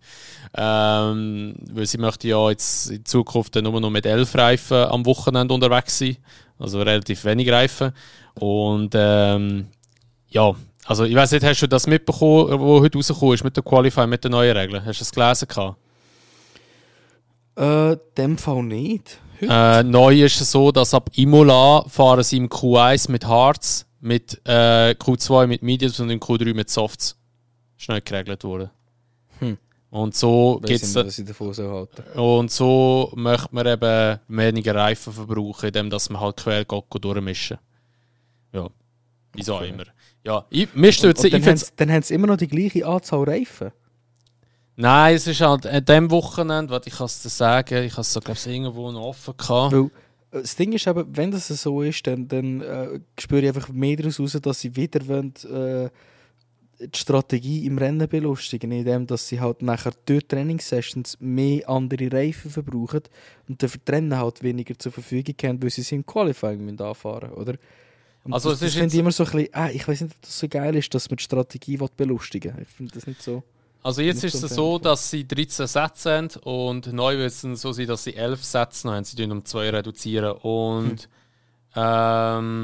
Weil sie möchte ja jetzt in Zukunft nur noch mit 11 Reifen am Wochenende unterwegs sein. Also relativ wenig Reifen. Und ja, also ich weiss nicht, hast du das mitbekommen, wo heute rausgekommen ist mit der Qualifying, mit den neuen Regeln? Hast du das gelesen gehabt? Dem Fall nicht. Neu ist es so, dass ab Imola fahren sie im Q1 mit Hards, mit Q2 mit Mediums und im Q3 mit Softs. Ist neu geregelt worden. Und so gibt's und so möchte man eben weniger Reifen verbrauchen, indem dass man halt quer durchmischen. Ja, wieso auch immer. Ja, dann haben sie immer noch die gleiche Anzahl Reifen? Nein, es ist halt an diesem Wochenende, was ich kann es dir sagen, ich habe es so, glaube ich, irgendwo noch offen gehabt. Weil, das Ding ist aber, wenn das so ist, dann spüre ich einfach mehr daraus raus, dass sie wieder wollen, die Strategie im Rennen belustigen, indem dass sie halt nachher durch Trainingssessions mehr andere Reifen verbrauchen und dann für die Rennen halt weniger zur Verfügung haben, weil sie im Qualifying anfahren müssen, oder? Und also das finde ich immer so ein bisschen, ich weiß nicht, ob das so geil ist, dass man die Strategie belustigen will. Ich finde das nicht so. Also jetzt ist es so, dass sie 13 Sätze haben und neu wird es so sein, dass sie 11 Sätze noch haben. Sie um 2 reduzieren. Und ja,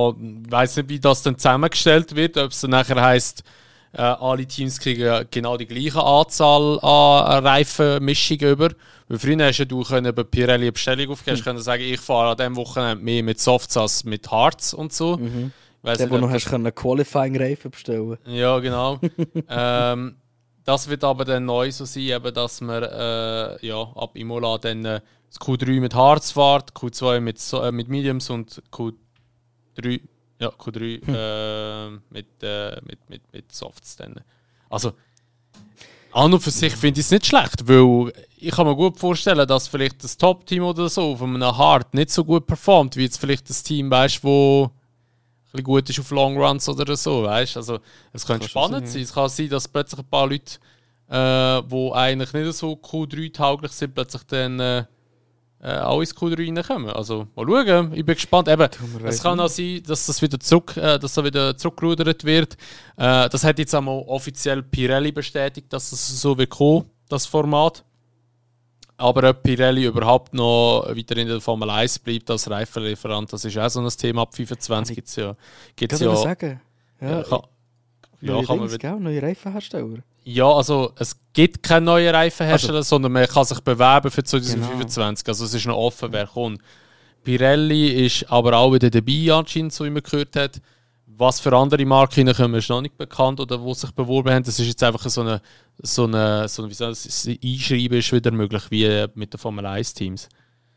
ich weiss nicht, wie das dann zusammengestellt wird, ob es dann nachher heisst, alle Teams kriegen genau die gleiche Anzahl an Reifenmischungen über. Weil früher hast du bei Pirelli eine Bestellung aufgegeben, können sagen, ich fahre an diesem Wochenende mehr mit Softs als mit Hards und so. Der, wo noch hast einen Qualifying-Reifen bestellen. Ja, genau. Das wird aber dann neu so sein, eben, dass man ab Imola dann das Q3 mit Hards fährt, Q2 mit Mediums und Q3 mit Softs dann. Also an und für sich finde ich es nicht schlecht, weil ich kann mir gut vorstellen, dass vielleicht das Top-Team oder so auf einem Hard nicht so gut performt, wie jetzt vielleicht das Team, weißt, wo ein gut ist auf Long Runs oder so, weißt? Also es könnte spannend sein. Es kann sein, dass plötzlich ein paar Leute, die eigentlich nicht so Q3-tauglich sind, plötzlich dann auch ins Q3 reinkommen. Also mal schauen, ich bin gespannt. Eben, es kann auch sein, dass das wieder zurückgerudert wird. Das hat jetzt einmal offiziell Pirelli bestätigt, dass das so wird kommen, das Format. Aber ob Pirelli überhaupt noch weiter in der Formel 1 bleibt als Reifenlieferant, das ist auch so ein Thema. Ab 25 gibt es ja. Kann man sagen? Ja, kann man neue Reifenhersteller? Ja, also es gibt keine neuen Reifenhersteller, sondern man kann sich bewerben für 2025. Genau. Also es ist noch offen, wer kommt. Pirelli ist aber auch wieder dabei, anscheinend, so wie man gehört hat. Was für andere Marken reinkommen, ist noch nicht bekannt oder wo sich beworben haben. Das ist jetzt einfach so eine wie soll das Einschreiben ist wieder möglich, wie mit den Formel 1 Teams.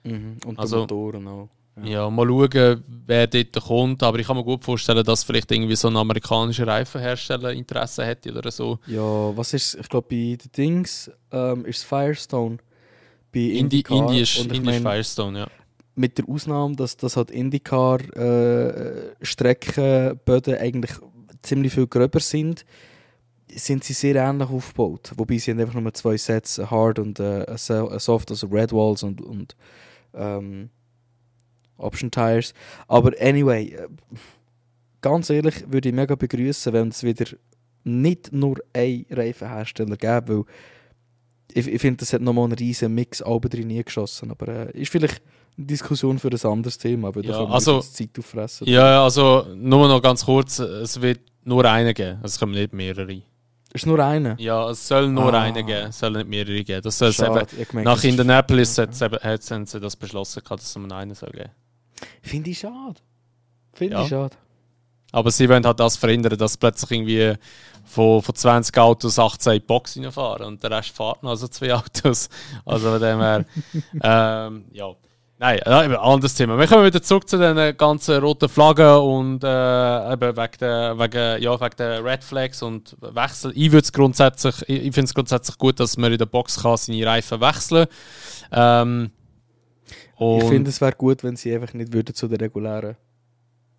Und also, Motoren auch. Ja, mal schauen, wer dort kommt. Aber ich kann mir gut vorstellen, dass vielleicht irgendwie so ein amerikanischer Reifenhersteller Interesse hätte oder so. Ja, was ist, ich glaube, bei den Dings ist Firestone. Bei IndyCar. Indy ist Firestone, ja. Mit der Ausnahme, dass das halt IndyCar Streckenböden eigentlich ziemlich viel gröber sind sie sehr ähnlich aufgebaut. Wobei sie haben einfach nur 2 Sets, Hard und Soft, also Red Walls und Option Tires. Aber anyway, ganz ehrlich, würde ich mega begrüßen, wenn es wieder nicht nur einen Reifenhersteller gäbe, weil ich finde, das hat nochmal einen riesen Mix Alben drin geschossen. Aber ist vielleicht eine Diskussion für ein anderes Thema, weil da können wir Zeit auffressen. Ja, also nur noch ganz kurz, es wird nur einen geben, es kommen nicht mehrere. Ist nur einer? Ja, es soll nur einen geben, es soll nicht mehrere geben. Das soll nach Indianapolis haben sie das beschlossen, dass es nur einen soll geben. Finde ich schade. Ich schade. Aber sie wollen halt das verhindern, dass plötzlich irgendwie von 20 Autos 18 in die Box reinfahren und der Rest fährt noch, also 2 Autos. Also von dem her, ja. Nein, eben anderes Thema. Wir kommen wieder zurück zu den ganzen roten Flaggen und eben wegen der Red Flags und Wechsel. Ich finde es grundsätzlich gut, dass man in der Box kann seine Reifen wechseln kann. Ich finde, es wäre gut, wenn sie einfach nicht würden zu den regulären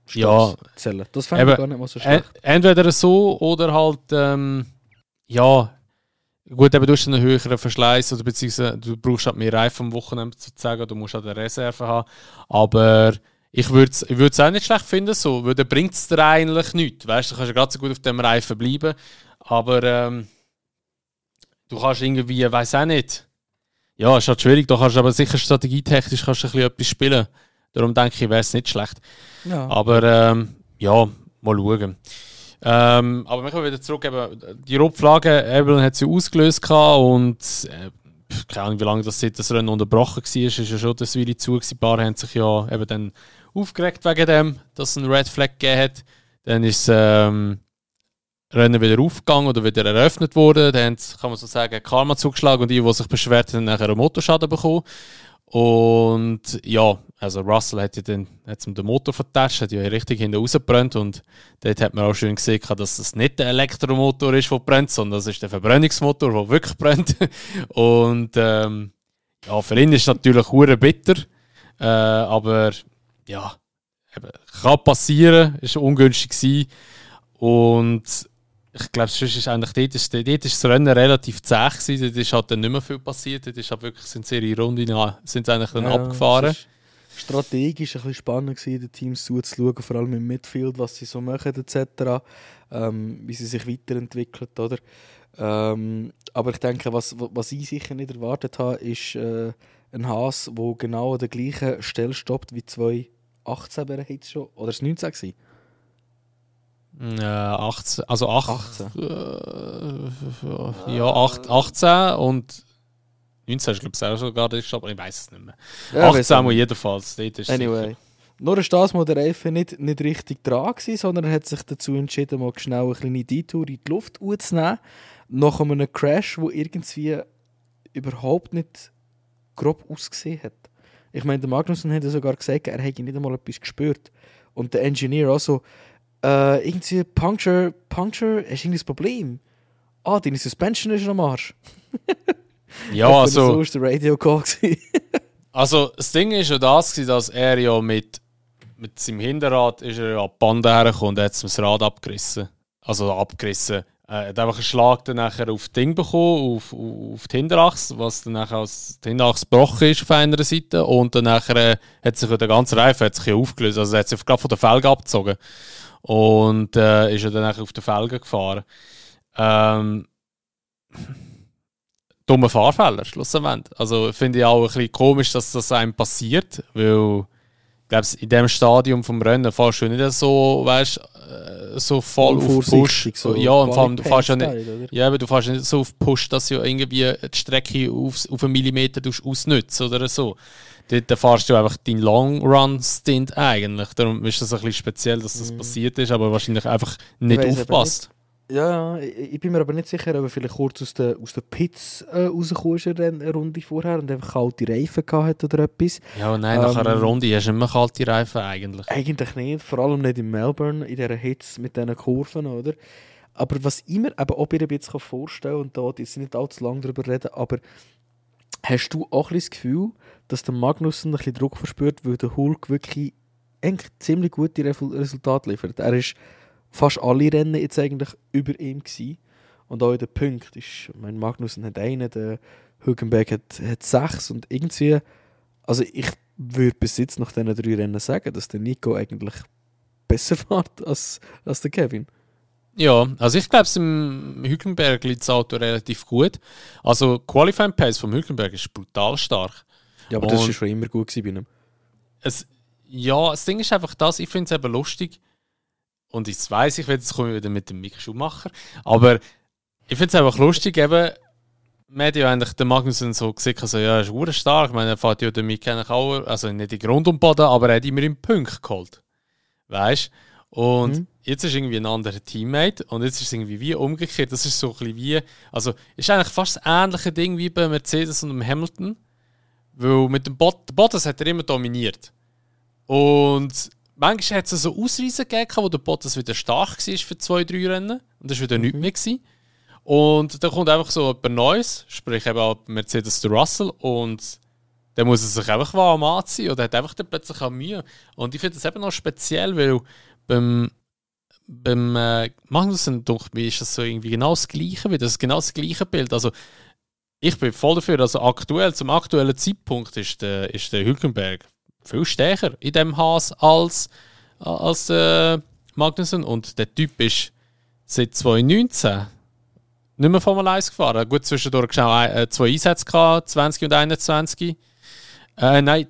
Stars zählen. Das fände ich gar nicht mal so schlecht. Entweder so oder halt, Gut, eben, du hast einen höheren Verschleiß oder beziehungsweise du brauchst halt mehr Reifen am Wochenende sozusagen, du musst halt eine Reserve haben. Aber ich würde es auch nicht schlecht finden, so, weil dann bringt es dir eigentlich nichts. Weißt du, kannst ja gerade so gut auf dem Reifen bleiben. Aber du kannst irgendwie, weiß auch nicht. Ja, ist halt schwierig, da kannst du aber sicher strategietechnisch kannst du ein bisschen etwas spielen. Darum denke ich, wäre es nicht schlecht. Ja. Aber ja, mal schauen. Aber wir kommen wieder zurück. Eben, die Rotflagge, Evelyn hat sie ausgelöst und keine Ahnung, wie lange das Rennen unterbrochen war, ist ja schon das Weile zu. Ein paar haben sich ja eben dann aufgeregt wegen dem, dass es einen Red Flag gegeben hat. Dann ist das Rennen wieder aufgegangen oder wieder eröffnet worden. Dann haben sie, kann man so sagen, Karma zugeschlagen und die sich beschwert haben, nachher einen Motorschaden bekommen. Und ja, also Russell hat ja dann mit dem Motor vertatscht, hat ja richtig hinten rausgebrannt und dort hat man auch schön gesehen, dass das nicht der Elektromotor ist, der brennt, sondern das ist der Verbrennungsmotor, der wirklich brennt. Und ja, für ihn ist es natürlich hure bitter, aber ja, eben, kann passieren, ist ungünstig gewesen. Und ich glaube, sonst ist eigentlich dort ist das Rennen relativ zäh gewesen. Dort ist halt dann nicht mehr viel passiert. Dort ist halt wirklich, sind sie ihre Runde sind eigentlich dann abgefahren. Strategisch ein bisschen spannend gewesen, den Teams zuzuschauen, vor allem im Midfield, was sie so machen etc., wie sie sich weiterentwickeln, oder? Aber ich denke, was ich sicher nicht erwartet habe, ist ein Haas, der genau an der gleichen Stelle stoppt wie 2018 bereits schon, oder ist es 19 gewesen? 18, also 18. 18. Ja, 18 und 19 ist, glaube ich, auch sogar das, aber ich weiß es nicht mehr. Ja, 18 muss jedenfalls. Anyway. Nur ist das mal der Reifen nicht richtig dran gewesen, sondern er hat sich dazu entschieden, mal schnell eine kleine Detour in die Luft aufzunehmen. Nach einem Crash, der irgendwie überhaupt nicht grob ausgesehen hat. Ich meine, der Magnussen hat ja sogar gesagt, er hätte nicht einmal etwas gespürt. Und der Engineer auch so, irgendwie Puncture, hast du irgendwie ein Problem? Deine Suspension ist am Arsch. Ja, also... So war der Radio-Call. Also, das Ding war ja das, dass er ja mit seinem Hinterrad ist er ja an die Bande hergekommen und hat das Rad abgerissen. Also abgerissen. Er hat einfach einen Schlag dann nachher auf das Ding bekommen, auf die Hinterachse, was dann nachher als die Hinterachse gebrochen ist auf einer Seite. Und dann nachher hat sich der ganze Reifen hat sich aufgelöst. Also er hat sich gerade von der Felge abgezogen. Und ist er dann auf den Felgen gefahren. Dummer Fahrfehler, schlussendlich. Also finde ich auch ein bisschen komisch, dass das einem passiert, weil ich glaube, in diesem Stadium vom Rennen fährst du nicht so, weißt, so voll auf Push. So ja, und vor allem, du fährst ja nicht, ja, aber du fährst nicht so auf Push, dass du irgendwie die Strecke auf einen Millimeter ausnützt oder so. Dort fährst du einfach deinen Long-Run-Stint eigentlich. Darum ist das ein bisschen speziell, dass das passiert ist, aber wahrscheinlich einfach nicht aufpasst. Ja, ich bin mir aber nicht sicher, ob er vielleicht kurz aus den Pits rausgekommen ist, eine Runde vorher und einfach kalte Reifen gehabt oder etwas. Ja, nein, nach einer Runde hast du immer kalte Reifen eigentlich. Eigentlich nicht, vor allem nicht in Melbourne, in dieser Hitze mit diesen Kurven, oder? Aber was ich mir eben auch ein bisschen vorstellen kann, und da jetzt nicht allzu lange darüber reden, aber hast du auch ein bisschen das Gefühl, dass der Magnussen ein bisschen Druck verspürt, weil der Hulk wirklich eigentlich ziemlich gute Resultate liefert? Er ist fast alle Rennen jetzt eigentlich über ihm gewesen. Und auch in den Punkten ist, mein Magnussen hat einen, der Hülkenberg hat 6 und irgendwie, also ich würde bis jetzt nach diesen 3 Rennen sagen, dass der Nico eigentlich besser fährt als der Kevin. Ja, also ich glaube, im Hülkenberg liegt das Auto relativ gut. Also Qualifying Pace vom Hülkenberg ist brutal stark. Ja, aber das war schon immer gut bei ihm. Ja, das Ding ist einfach das, ich finde es eben lustig. Und jetzt weiss ich, jetzt komme ich wieder mit dem Mick Schumacher. Aber ich finde es einfach lustig, eben, man hat ja eigentlich den Magnussen so gesagt, also, ja, er ist verdammt stark. Ich meine, er fährt ja den Mick auch, also nicht in Grund und Boden, aber er hat immer im Punkt geholt. Weißt du? Und jetzt ist irgendwie ein anderer Teammate und jetzt ist es irgendwie wie umgekehrt. Das ist so ein bisschen wie, also ist eigentlich fast das ähnliche Ding wie bei Mercedes und dem Hamilton. Weil mit dem Bottas hat er immer dominiert. Und manchmal hat es so Ausreißer gegeben, wo der Bottas wieder stark war für 2-3 Rennen. Und das war wieder nichts mehr gewesen. Und dann kommt einfach so jemand Neues, sprich eben auch Mercedes der Russell. Und dann muss er sich einfach warm anziehen oder hat einfach dann plötzlich auch Mühe. Und ich finde das eben noch speziell, weil beim beim Magnussen, doch, wie ist das so irgendwie genau das Gleiche, wie das genau das gleiche Bild. Also, ich bin voll dafür, also zum aktuellen Zeitpunkt ist der Hülkenberg viel stärker in dem Haas als Magnussen. Und der Typ ist seit 2019 nicht mehr Formel 1 gefahren. Gut, zwischendurch schnell 2 Einsätze gehabt, 20 und 21. Nein,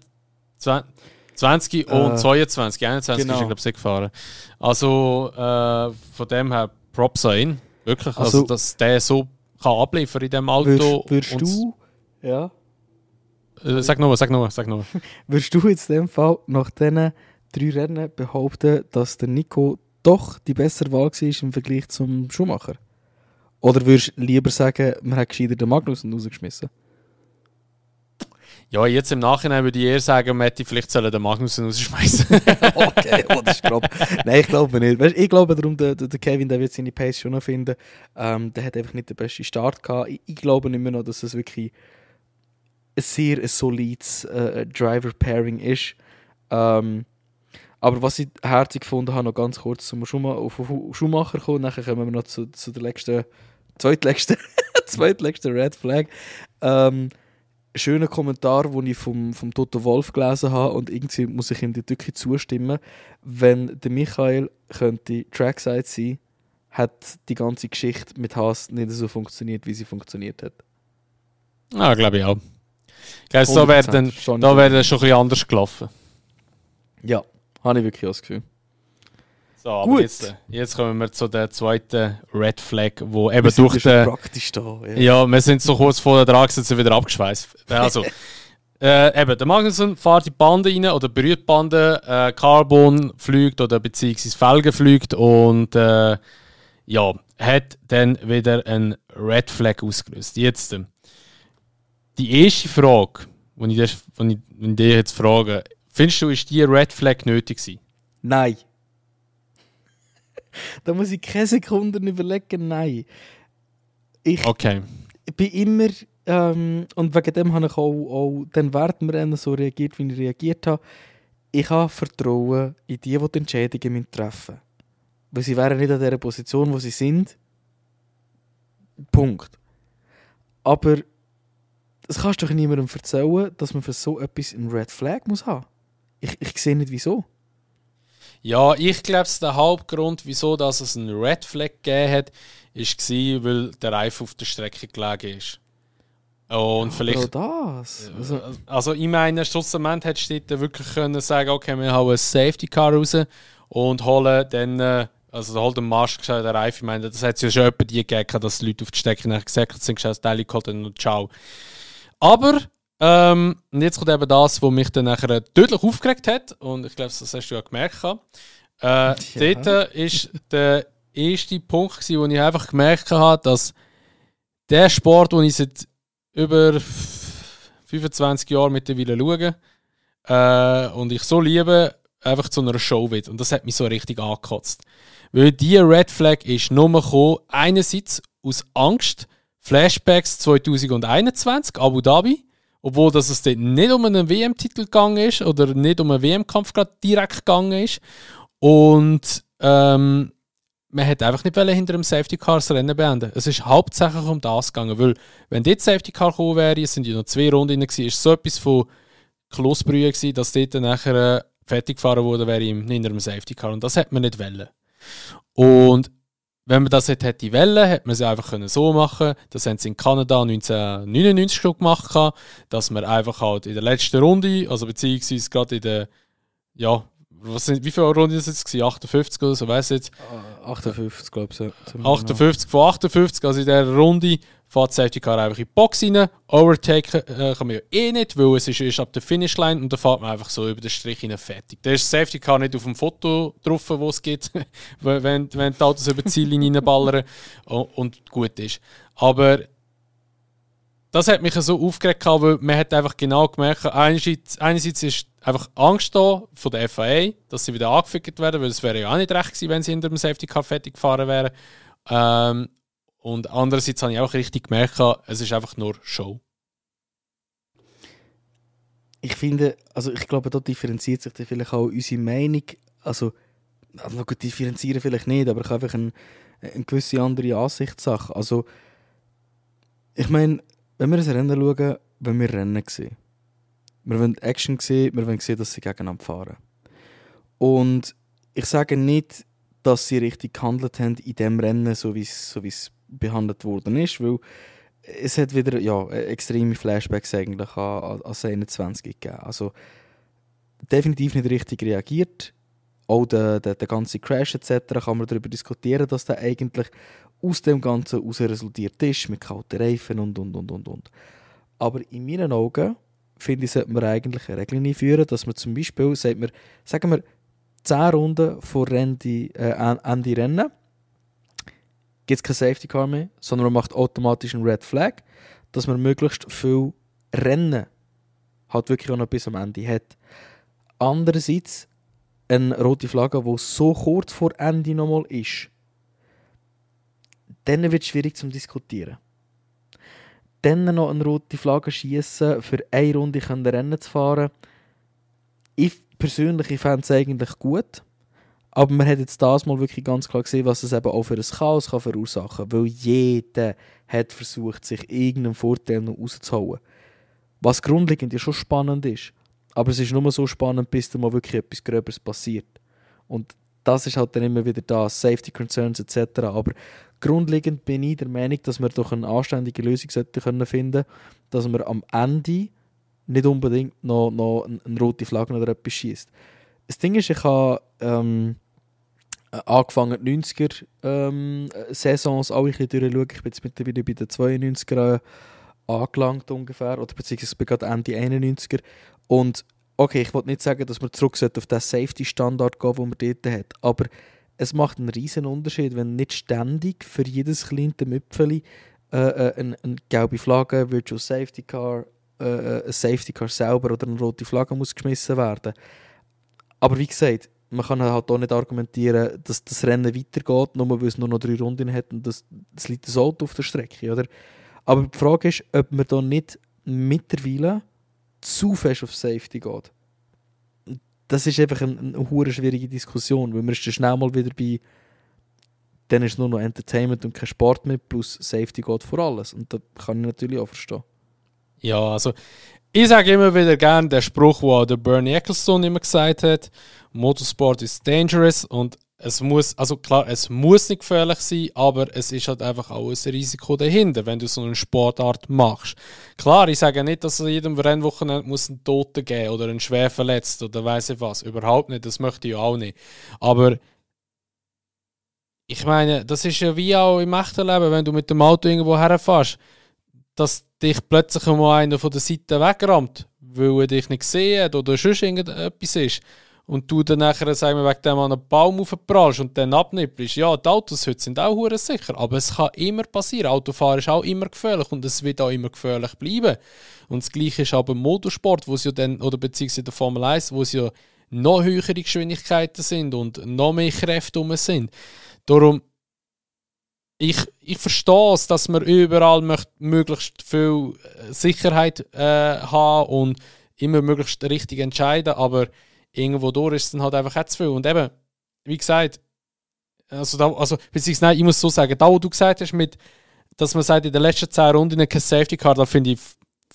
20 und 22. 21 ist er, glaube ich, gefahren. Also von dem her Props an ihn. Wirklich, also dass der so kann abliefern in diesem Auto. Würdest du... Ja? Sag nur. Würdest du jetzt in dem Fall nach diesen 3 Rennen behaupten, dass der Nico doch die bessere Wahl war im Vergleich zum Schumacher? Oder würdest du lieber sagen, man hat gescheiter den Magnussen rausgeschmissen? Ja, jetzt im Nachhinein würde ich eher sagen, man hätte vielleicht den Magnussen rausschmeißen. Okay, das ist grob. Nein, ich glaube nicht. Weißt, ich glaube darum, der Kevin, der wird seine Pace schon noch finden. Der hat einfach nicht den besten Start gehabt. Ich glaube nicht mehr noch, dass es wirklich ein sehr solides Driver-Pairing ist. Aber was ich herzig gefunden habe, noch ganz kurz zum Schumacher kommen, nachher kommen wir noch zu der zweitletzten Red Flag. Schöner Kommentar, den ich vom Toto Wolff gelesen habe, und irgendwie muss ich ihm die Tücke zustimmen. Wenn der Michael könnte Trackside sein, hat die ganze Geschichte mit Haas nicht so funktioniert, wie sie funktioniert hat. Ja, glaube ich auch. Ich glaube, da wäre dann schon ein bisschen anders gelaufen. Ja, habe ich wirklich auch das Gefühl. So, aber jetzt kommen wir zu der zweiten Red Flag, wo eben durch den... praktisch da. Ja, wir sind so kurz vor der dran, sind wieder abgeschweißt. Also, eben, der Magnussen fährt die Bande rein oder berührt die Bande, Carbon fliegt oder beziehungsweise Felgen fliegt und ja, hat dann wieder ein Red Flag ausgelöst. Jetzt, die erste Frage, die ich dir jetzt frage, findest du, ist die Red Flag nötig gewesen? Nein. Da muss ich keine Sekunden überlegen, nein. Ich bin immer, und wegen dem habe ich auch dann während dem Rennen so reagiert, wie ich reagiert habe. Ich habe Vertrauen in die Entscheidungen treffen müssen. Weil sie wären nicht an der Position, wo sie sind. Punkt. Aber das kannst du doch niemandem erzählen, dass man für so etwas einen Red Flag muss haben. Ich sehe nicht, wieso. Ja, ich glaube, der Hauptgrund, wieso dass es einen Red Flag gegeben hat, war, weil der Reifen auf der Strecke gelegen ist. Und ja, vielleicht. Das. Also ich meine, schlussendlich hättest du dort wirklich können sagen, okay, wir hauen ein Safety Car raus und holen dann, also holt den Marsch den Reifen. Ich meine, das hat es ja schon jemand die gegeben, dass die Leute auf die Strecke nachher gesäckelt sind, das Teil geholt und ciao. Aber und jetzt kommt eben das, was mich dann nachher deutlich aufgeregt hat. Und ich glaube, das hast du ja gemerkt. Ja. Dort war der erste Punkt, wo ich einfach gemerkt habe, dass der Sport, den ich seit über 25 Jahren mittlerweile schaue und ich so liebe, einfach zu einer Show wird. Und das hat mich so richtig angekotzt. Weil diese Red Flag ist nur gekommen, einerseits aus Angst, Flashbacks 2021, Abu Dhabi, obwohl dass es dort nicht um einen WM-Titel gegangen ist oder nicht um einen WM-Kampf gerade direkt gegangen ist. Und man hat einfach nicht hinter dem Safety Car das Rennen beenden. Es ist hauptsächlich um das gegangen, weil wenn dort Safety Car gekommen wäre, es sind ja noch 2 Runden drin, ist so etwas von Kloßbrühe gewesen, dass dort nachher fertig gefahren wurde, wäre hinter dem Safety Car. Und das hätte man nicht wollen. Und wenn man das hätte wollen, hätte man es einfach so machen können. Das haben sie in Kanada 1999 schon gemacht, dass man einfach halt in der letzten Runde, also beziehungsweise gerade in der, ja, wie viele Runden ist es jetzt? 58 oder so, weiss ich jetzt? 58, glaube ich. 58 von 58, also in dieser Runde fährt das Safety Car einfach in die Box rein. Overtaken kann man ja eh nicht, weil es ist auf der Finishline und dann fährt man einfach so über den Strich rein fertig. Da ist das Safety Car nicht auf dem Foto drauf, wo es gibt, wenn die Autos über die Ziellinie reinballern und gut ist. Aber das hat mich so aufgeregt, weil man hat einfach genau gemerkt, einerseits ist einfach Angst da von der FIA, dass sie wieder angefickt werden, weil es wäre ja auch nicht recht gewesen, wenn sie hinter dem Safety Car fertig gefahren wären. Und andererseits habe ich auch richtig gemerkt, es ist einfach nur Show. Ich finde, also ich glaube, da differenziert sich dann vielleicht auch unsere Meinung. Also also gut, differenzieren vielleicht nicht, aber ich habe einfach eine gewisse andere Ansichtssache. Also, ich meine, wenn wir ein Rennen schauen, wenn wir Rennen sehen. Wir wollen Action sehen, wir wollen sehen, dass sie gegeneinander fahren. Und ich sage nicht, dass sie richtig gehandelt haben in dem Rennen, so wie es behandelt worden ist, weil es hat wieder extreme Flashbacks eigentlich an 21 gegeben. Also definitiv nicht richtig reagiert. Auch der ganze Crash etc. kann man darüber diskutieren, dass der eigentlich aus dem Ganzen heraus resultiert ist, mit kalten Reifen und. Aber in meinen Augen, finde ich, sollte man eigentlich eine Regel einführen, dass man zum Beispiel, sagen wir 10 Runden vor Ende Rennen, gibt es kein Safety Car mehr, sondern man macht automatisch einen Red Flag, dass man möglichst viel Rennen halt wirklich auch noch bis am Ende hat. Andererseits eine rote Flagge, die so kurz vor Ende nochmal ist, dann wird es schwierig zu diskutieren. Dann noch eine rote Flagge schießen, für eine Runde Rennen zu fahren. Ich persönlich fände es eigentlich gut. Aber man hat jetzt das mal wirklich ganz klar gesehen, was es eben auch für ein Chaos kann verursachen kann. Weil jeder hat versucht, sich irgendeinen Vorteil noch rauszuholen. Was grundlegend ja schon spannend ist. Aber es ist nur so spannend, bis dann mal wirklich etwas Gröberes passiert. Und das ist halt dann immer wieder das, Safety Concerns etc. Aber grundlegend bin ich der Meinung, dass wir doch eine anständige Lösung finden können, dass man am Ende nicht unbedingt noch eine rote Flagge oder etwas schießt. Das Ding ist, ich habe angefangen die 90er Saisons auch ein bisschen durchschauen. Ich bin jetzt mittlerweile bei den 92er angelangt ungefähr, oder beziehungsweise ich bin gerade Ende 91er. Und okay, ich wollte nicht sagen, dass man zurück auf den Safety-Standard gehen, den man dort hat, aber es macht einen riesen Unterschied, wenn nicht ständig für jedes kleine Müpfeli eine gelbe Flagge, Virtual Safety Car, ein Safety Car selber oder eine rote Flagge muss geschmissen werden. Aber wie gesagt, man kann halt auch nicht argumentieren, dass das Rennen weitergeht, nur weil es nur noch 3 Runden hat und das liegt das Auto auf der Strecke, oder? Aber die Frage ist, ob man da nicht mittlerweile zu fest auf Safety geht. Das ist einfach eine hure schwierige Diskussion, weil man ist dann schnell mal wieder bei, dann ist nur noch Entertainment und kein Sport mehr, plus Safety geht vor alles. Und das kann ich natürlich auch verstehen. Ja, also ich sage immer wieder gerne den Spruch, den auch der Bernie Ecclestone immer gesagt hat: Motorsport ist dangerous, und es muss, also klar, es muss nicht gefährlich sein, aber es ist halt einfach auch ein Risiko dahinter, wenn du so eine Sportart machst. Klar, ich sage nicht, dass es jedem Rennwochenende muss einen Toten geben oder einen schwer verletzt oder weiss ich was. Überhaupt nicht, das möchte ich auch nicht. Aber ich meine, das ist ja wie auch im echten Leben, wenn du mit dem Auto irgendwo herfährst, dass dich plötzlich mal einer von der Seite wegrammt, weil er dich nicht gesehen hat oder sonst irgendetwas ist. Und du dann nachher, sagen wir, wegen dem an einen Baum aufprallst und dann abnippelst. Ja, die Autos heute sind auch hure sicher, aber es kann immer passieren. Autofahren ist auch immer gefährlich und es wird auch immer gefährlich bleiben. Und das Gleiche ist aber im Motorsport, wo es ja dann, oder beziehungsweise in der Formel 1, wo es ja noch höhere Geschwindigkeiten sind und noch mehr Kräfte rum sind. Darum, ich verstehe es, dass man überall möglichst viel Sicherheit haben und immer möglichst richtig entscheiden, aber irgendwo durch ist es dann halt einfach auch zu viel. Und eben, wie gesagt, beziehungsweise, nein, ich muss so sagen, da wo du gesagt hast, dass man sagt, in den letzten 10 Runden kein Safety Car, da finde ich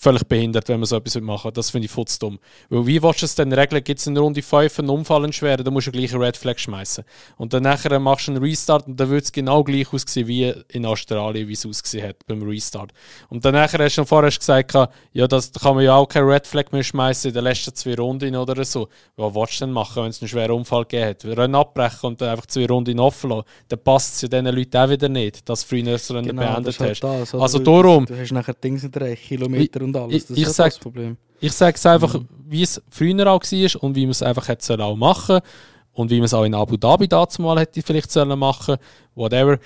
völlig behindert, wenn man so etwas machen will. Das finde ich futzdumm. Weil wie willst du es denn regeln? Gibt es in Runde 5 einen Unfall, einen schweren, dann musst du gleich einen Red Flag schmeißen. Und dann nachher machst du einen Restart und dann wird es genau gleich aussehen wie in Australien, wie es ausgesehen hat beim Restart. Und dann nachher hast du vorher gesagt, ja, das kann man ja auch keinen Red Flag mehr schmeißen in den letzten 2 Runden oder so. Was willst du denn machen, wenn es einen schweren Unfall gegeben hat? Wir Rennen abbrechen und dann einfach 2 Runden offen lassen. Dann passt es ja diesen Leuten auch wieder nicht, dass du früher das Rennen beendet hast. Das. Also darum... Du hast nachher Dings in 3 Kilometer und alles. Das ist das Problem. Ich sage es einfach, wie es früher auch war und wie man es einfach hätte auch machen und wie man es auch in Abu Dhabi dazu mal hätte vielleicht machen, whatever.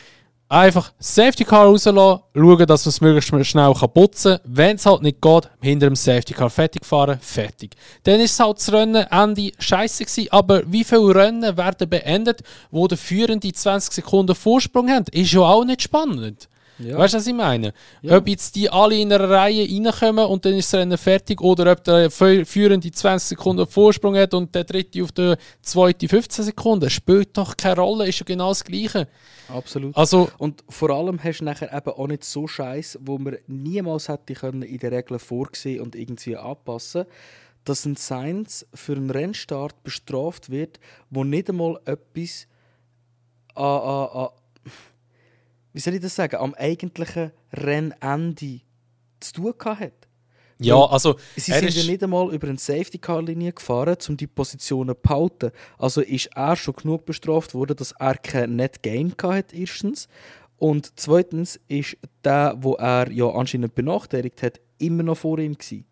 Einfach Safety Car rauslassen, schauen, dass man es möglichst schnell putzen kann. Wenn es halt nicht geht, hinter dem Safety Car fertig fahren, fertig. Dann ist es halt das Rennen Ende scheiße gewesen, aber wie viele Rennen werden beendet, wo der Führende 20 Sekunden Vorsprung haben? Ist ja auch nicht spannend. Ja. Weißt du, was ich meine? Ja. Ob jetzt die alle in einer Reihe reinkommen und dann ist das Rennen fertig, oder ob der Führende 20 Sekunden Vorsprung hat und der Dritte auf der zweite 15 Sekunden, spielt doch keine Rolle, ist ja genau das Gleiche. Absolut. Also, Und vor allem hast du nachher eben auch nicht so Scheiß, wo man niemals hätte können in den Regeln vorsehen und irgendwie anpassen, dass ein Sainz für einen Rennstart bestraft wird, wo nicht einmal etwas wie soll ich das sagen, am eigentlichen Rennende zu tun hat. ja, also, Sie sind ja nicht einmal über eine Safety-Car-Linie gefahren, um die Positionen zu behalten. Also ist er schon genug bestraft worden, dass er kein Net-Gain hatte, erstens. Und zweitens ist der, wo er ja anscheinend benachteiligt hat, immer noch vor ihm gewesen.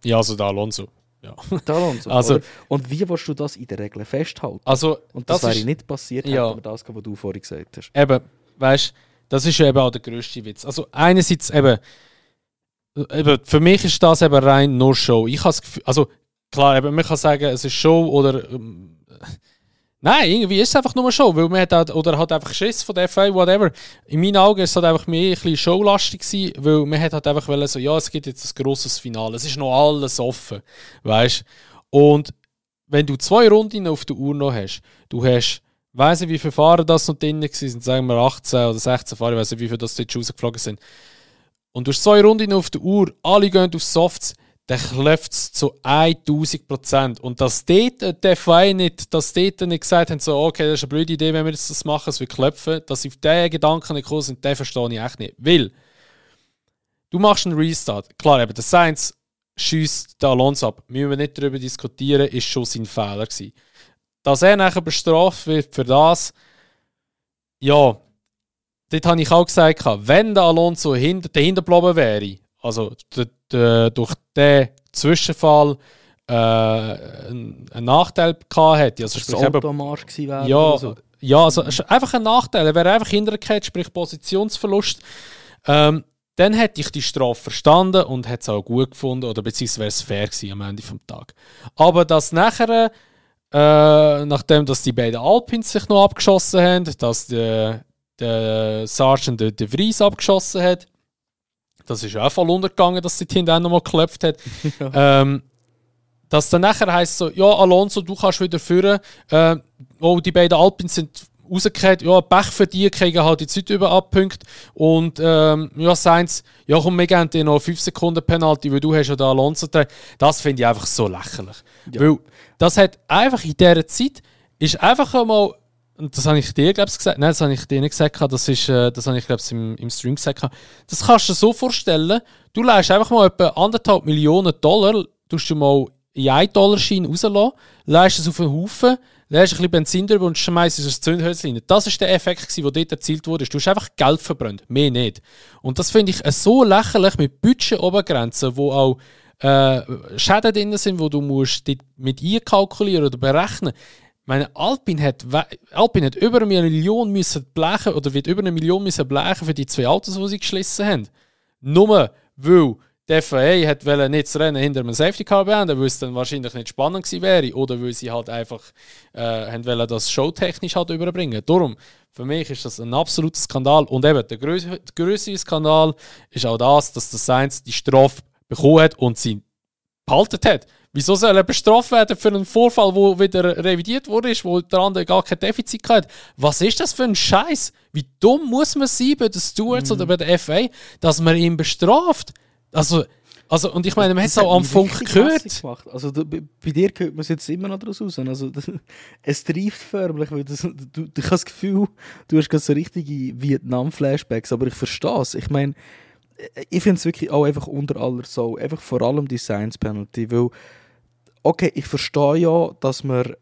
ja, also der Alonso. Ja. Der Alonso, Also- oder? Und wie willst du das in der Regel festhalten? Also, Und das wäre ist, nicht passiert, ja. hätten wir das, was du vorhin gesagt hast. eben, weißt du, das ist ja eben auch der grösste Witz. Also, einerseits eben, für mich ist das eben rein nur Show. Ich habe das Gefühl, also, klar, eben, man kann sagen, es ist Show oder. Nein, irgendwie ist es einfach nur Show, weil man hat halt, oder hat einfach Schiss von der FA, whatever. In meinen Augen ist es halt einfach mehr ein bisschen showlastig gewesen, weil man hat halt einfach wollen, so, ja, es gibt jetzt ein grosses Finale, es ist noch alles offen, weißt? Und wenn du 2 Runden auf der Uhr noch hast, du hast, weiss nicht, wie viele Fahrer das noch drin waren, sagen wir 18 oder 16 Fahrer, ich weiss nicht, wie viele das dort schon rausgeflogen sind. Und du hast 2 Runden auf der Uhr, alle gehen auf Softs, dann klopft es zu 1000%. Und dass dort die FIA nicht, dass dort nicht gesagt haben, so, okay, das ist eine blöde Idee, wenn wir jetzt das machen, es wird klopfen, dass sie auf diesen Gedanken nicht gekommen sind, den verstehe ich echt nicht. Weil, du machst einen Restart. Klar, eben, der Sainz schiesst den Alonso ab. Müssen wir nicht darüber diskutieren, ist schon sein Fehler gewesen. Dass er nachher bestraft wird für das, ja, dort habe ich auch gesagt, wenn der Alonso dahinter geblieben wäre, also durch den Zwischenfall einen Nachteil gehabt hätte. Also Dass sprich das eben, Auto am Arsch gewesen wäre ja, oder so. ja, also es ist einfach ein Nachteil. Er wäre einfach hintergekehrt, sprich Positionsverlust. Dann hätte ich die Strafe verstanden und hätte es auch gut gefunden, oder beziehungsweise wäre es fair gewesen am Ende des Tages. Aber dass nachher, nachdem dass die beiden Alpins sich noch abgeschossen haben, dass der Sergeant de Vries abgeschossen hat, das ist auch voll untergegangen, dass sie hinten auch noch mal geklopft hat. Dass dann nachher heisst so, ja, Alonso, du kannst wieder führen. Die beiden Alpins sind rausgekehrt. Ja, Pech für die, kriegen halt jetzt nicht über Abpunkte. Und ja, Sainz, ja komm, wir geben dir noch 5 Sekunden Penalty, weil du hast ja den Alonso drin. Das finde ich einfach so lächerlich. Ja. Weil das hat einfach in dieser Zeit, ist einfach einmal, und das habe ich dir, glaube ich, gesagt, nein, das habe ich dir nicht gesagt, das habe ich, glaube ich, im Stream gesagt. Das kannst du dir so vorstellen, du leihst einfach mal etwa 1,5 Millionen $, tust du mal in einen $-Schein rauslassen, leihst es auf einen Haufen, lässt ein bisschen Benzin drüber und schmeißt es ins Zündhölzchen rein. Das war der Effekt, der dort erzielt wurde. Du hast einfach Geld verbrannt, mehr nicht. Und das finde ich so lächerlich mit Budget-Obergrenzen, wo auch Schäden drin sind, die du musst mit einkalkulieren oder berechnen. Meine Alpine hat über 1 Million müssen blechen, oder wird über 1 Million müssen blechen für die 2 Autos, die sie geschlissen haben. Nur weil die FIA hat nicht das Rennen hinter einem Safety Car beenden, weil es dann wahrscheinlich nicht spannend gewesen wäre, oder weil sie halt einfach wollen das showtechnisch halt überbringen. Darum, für mich ist das ein absoluter Skandal. Und eben, der größere Skandal ist auch das, dass der Sainz die Strafe bekommen hat und sie behalten hat. Wieso soll er bestraft werden für einen Vorfall, der wieder revidiert wurde, wo der andere gar kein Defizit hat? Was ist das für ein Scheiß? Wie dumm muss man sein bei den Stewards oder bei der FA, dass man ihn bestraft? Also, und ich meine, man hat es auch am Funk gehört. Also, bei dir hört man es jetzt immer noch daraus raus. Also, es trifft förmlich, weil ich habe das Gefühl, du hast gerade so richtige Vietnam-Flashbacks, aber ich verstehe es. Ich meine, ich finde es wirklich auch einfach unter aller Sau, einfach vor allem die Science-Penalty, weil okay, ich verstehe ja, dass man,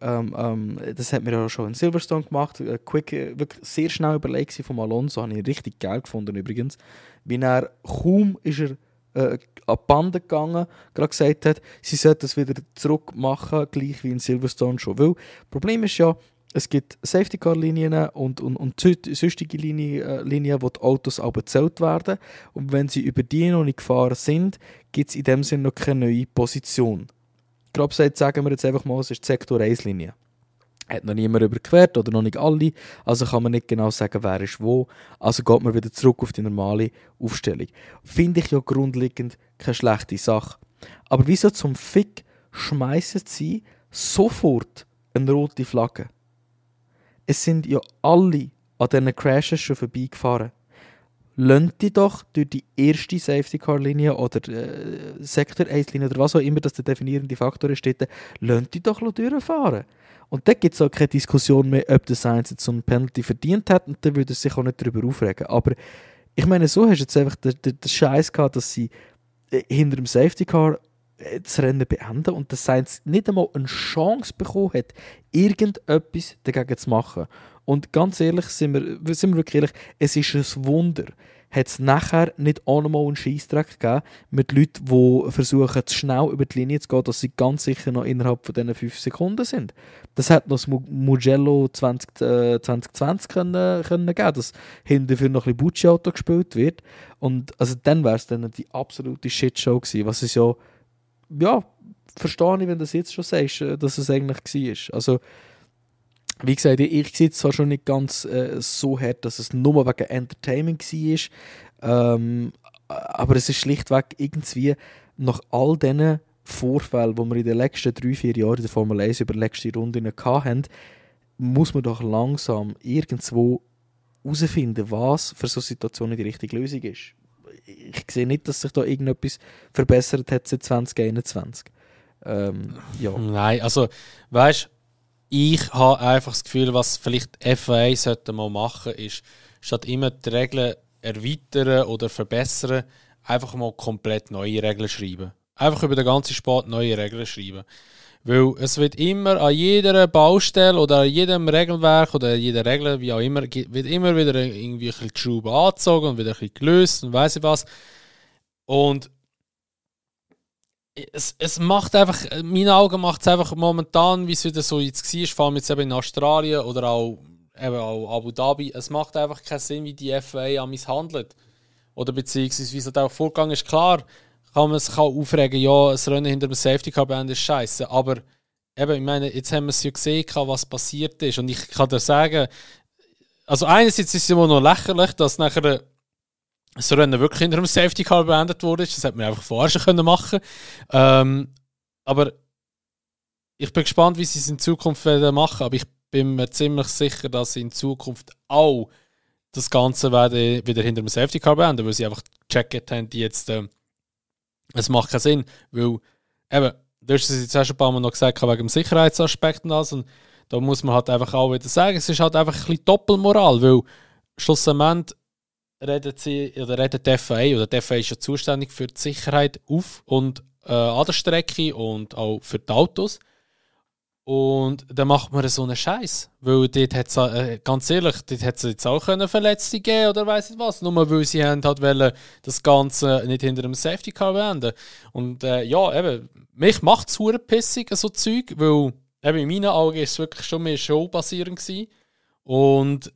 das hat man ja schon in Silverstone gemacht, wirklich sehr schnell überlegt vom Alonso, habe ich richtig geil gefunden übrigens, wie er kaum ist er an die Bande gegangen, gerade gesagt hat, sie sollten das wieder zurück machen, gleich wie in Silverstone schon. Weil das Problem ist ja, es gibt Safety-Car-Linien und sonstige Linien, wo die Autos auch bezahlt werden. Und wenn sie über die noch nicht gefahren sind, gibt es in dem Sinne noch keine neue Position. Grob gesagt, sagen wir jetzt einfach mal, es ist die Sektor 1-Linie. hat noch niemand überquert oder noch nicht alle, also kann man nicht genau sagen, wer ist wo, also geht man wieder zurück auf die normale Aufstellung. Finde ich ja grundlegend keine schlechte Sache. Aber wieso zum Fick schmeissen sie sofort eine rote Flagge? Es sind ja alle an diesen Crashes schon vorbeigefahren. Lasst die doch durch die erste Safety-Car-Linie oder Sektor-1-Linie oder was auch immer das der definierende Faktor ist, lasst die doch durchfahren. Und da gibt es auch keine Diskussion mehr, ob der Sainz jetzt so einen Penalty verdient hat, und dann würde er sich auch nicht darüber aufregen. Aber ich meine, so hast du jetzt einfach den Scheiß gehabt, dass sie hinter dem Safety-Car das Rennen beenden und der Sainz nicht einmal eine Chance bekommen hat, irgendetwas dagegen zu machen. Und ganz ehrlich, sind wir wirklich ehrlich, es ist ein Wunder, hat es nachher nicht auch nochmal einen Scheissdreck gegeben mit Leuten, die versuchen, zu schnell über die Linie zu gehen, dass sie ganz sicher noch innerhalb von diesen 5 Sekunden sind. Das hätte noch das Mugello 2020 können geben, dass hinterher noch ein bisschen Bucci-Auto gespielt wird. Und also dann wäre es dann die absolute Shitshow gewesen, was es ja, verstehe ich, wenn du das jetzt schon sagst, dass es eigentlich war. Also, wie gesagt, ich sehe es zwar schon nicht ganz so hart, dass es nur wegen Entertainment war, aber es ist schlichtweg irgendwie nach all diesen Vorfällen, die wir in den letzten 3-4 Jahren in der Formel 1 über die letzte Runde hatten, muss man doch langsam irgendwo herausfinden, was für so Situationen die richtige Lösung ist. Ich sehe nicht, dass sich da irgendetwas verbessert hat seit 2021. Ja. Nein, also, weißt du, ich habe einfach das Gefühl, was vielleicht FIA sollte mal machen, ist, statt immer die Regeln erweitern oder verbessern, einfach mal komplett neue Regeln schreiben. Einfach über den ganzen Sport neue Regeln schreiben. Weil es wird immer an jeder Baustelle oder an jedem Regelwerk oder an jeder Regel, wie auch immer, wird immer wieder irgendwie ein bisschen die Schraube angezogen und wieder ein bisschen gelöst und weiss ich was. Und es macht einfach, in meinen Augen macht es einfach momentan, wie es wieder so jetzt war, vor allem jetzt eben in Australien oder auch Abu Dhabi, es macht einfach keinen Sinn, wie die FIA an handelt. Oder beziehungsweise, wie es halt auch vorgegangen ist, klar, kann man sich auch aufregen, ja, das Rennen hinter dem Safety Car beenden ist scheiße. Aber eben, ich meine, jetzt haben wir es ja gesehen, was passiert ist. Und ich kann dir sagen, also einerseits ist es immer noch lächerlich, dass nachher das Rennen wirklich hinter dem Safety Car beendet wurde. Das hätte man einfach vorher schon machen können. Aber ich bin gespannt, wie sie es in Zukunft werden machen. Aber ich bin mir ziemlich sicher, dass sie in Zukunft auch das Ganze werden wieder hinter dem Safety Car beenden, weil sie einfach gecheckt haben, die jetzt es macht keinen Sinn, weil eben, du hast es jetzt auch schon ein paar Mal noch gesagt, wegen dem Sicherheitsaspekt und alles, und da muss man halt einfach auch wieder sagen, es ist halt einfach ein bisschen Doppelmoral, weil schlussendlich redet die FIA, oder die FIA ist ja zuständig für die Sicherheit auf und an der Strecke und auch für die Autos. Und dann macht man so einen Scheiß. Weil dort hat es, ganz ehrlich, dort hat es jetzt auch Verletzte geben oder weiss nicht was. Nur weil sie halt wollen, das Ganze nicht hinter einem Safety Car beenden. Und ja, eben, mich macht es verdammt pissig, so Zeug, weil eben in meinen Augen ist es wirklich schon mehr Show-basierend gewesen. Und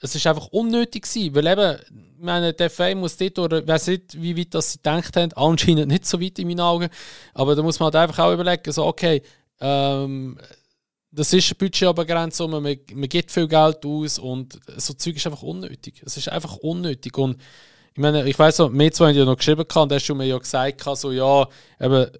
es ist einfach unnötig gewesen, weil eben, ich meine, der FIA muss dort, oder ich weiss nicht, wie weit das sie gedacht haben, anscheinend nicht so weit in meinen Augen, aber da muss man halt einfach auch überlegen, so, okay, das ist eine Budgetbegrenzung, man gibt viel Geld aus und so Zeug ist einfach unnötig. Es ist einfach unnötig. Und ich meine, ich weiss noch, wir zwei haben ja noch geschrieben und da hast du mir ja gesagt, so, ja, eben,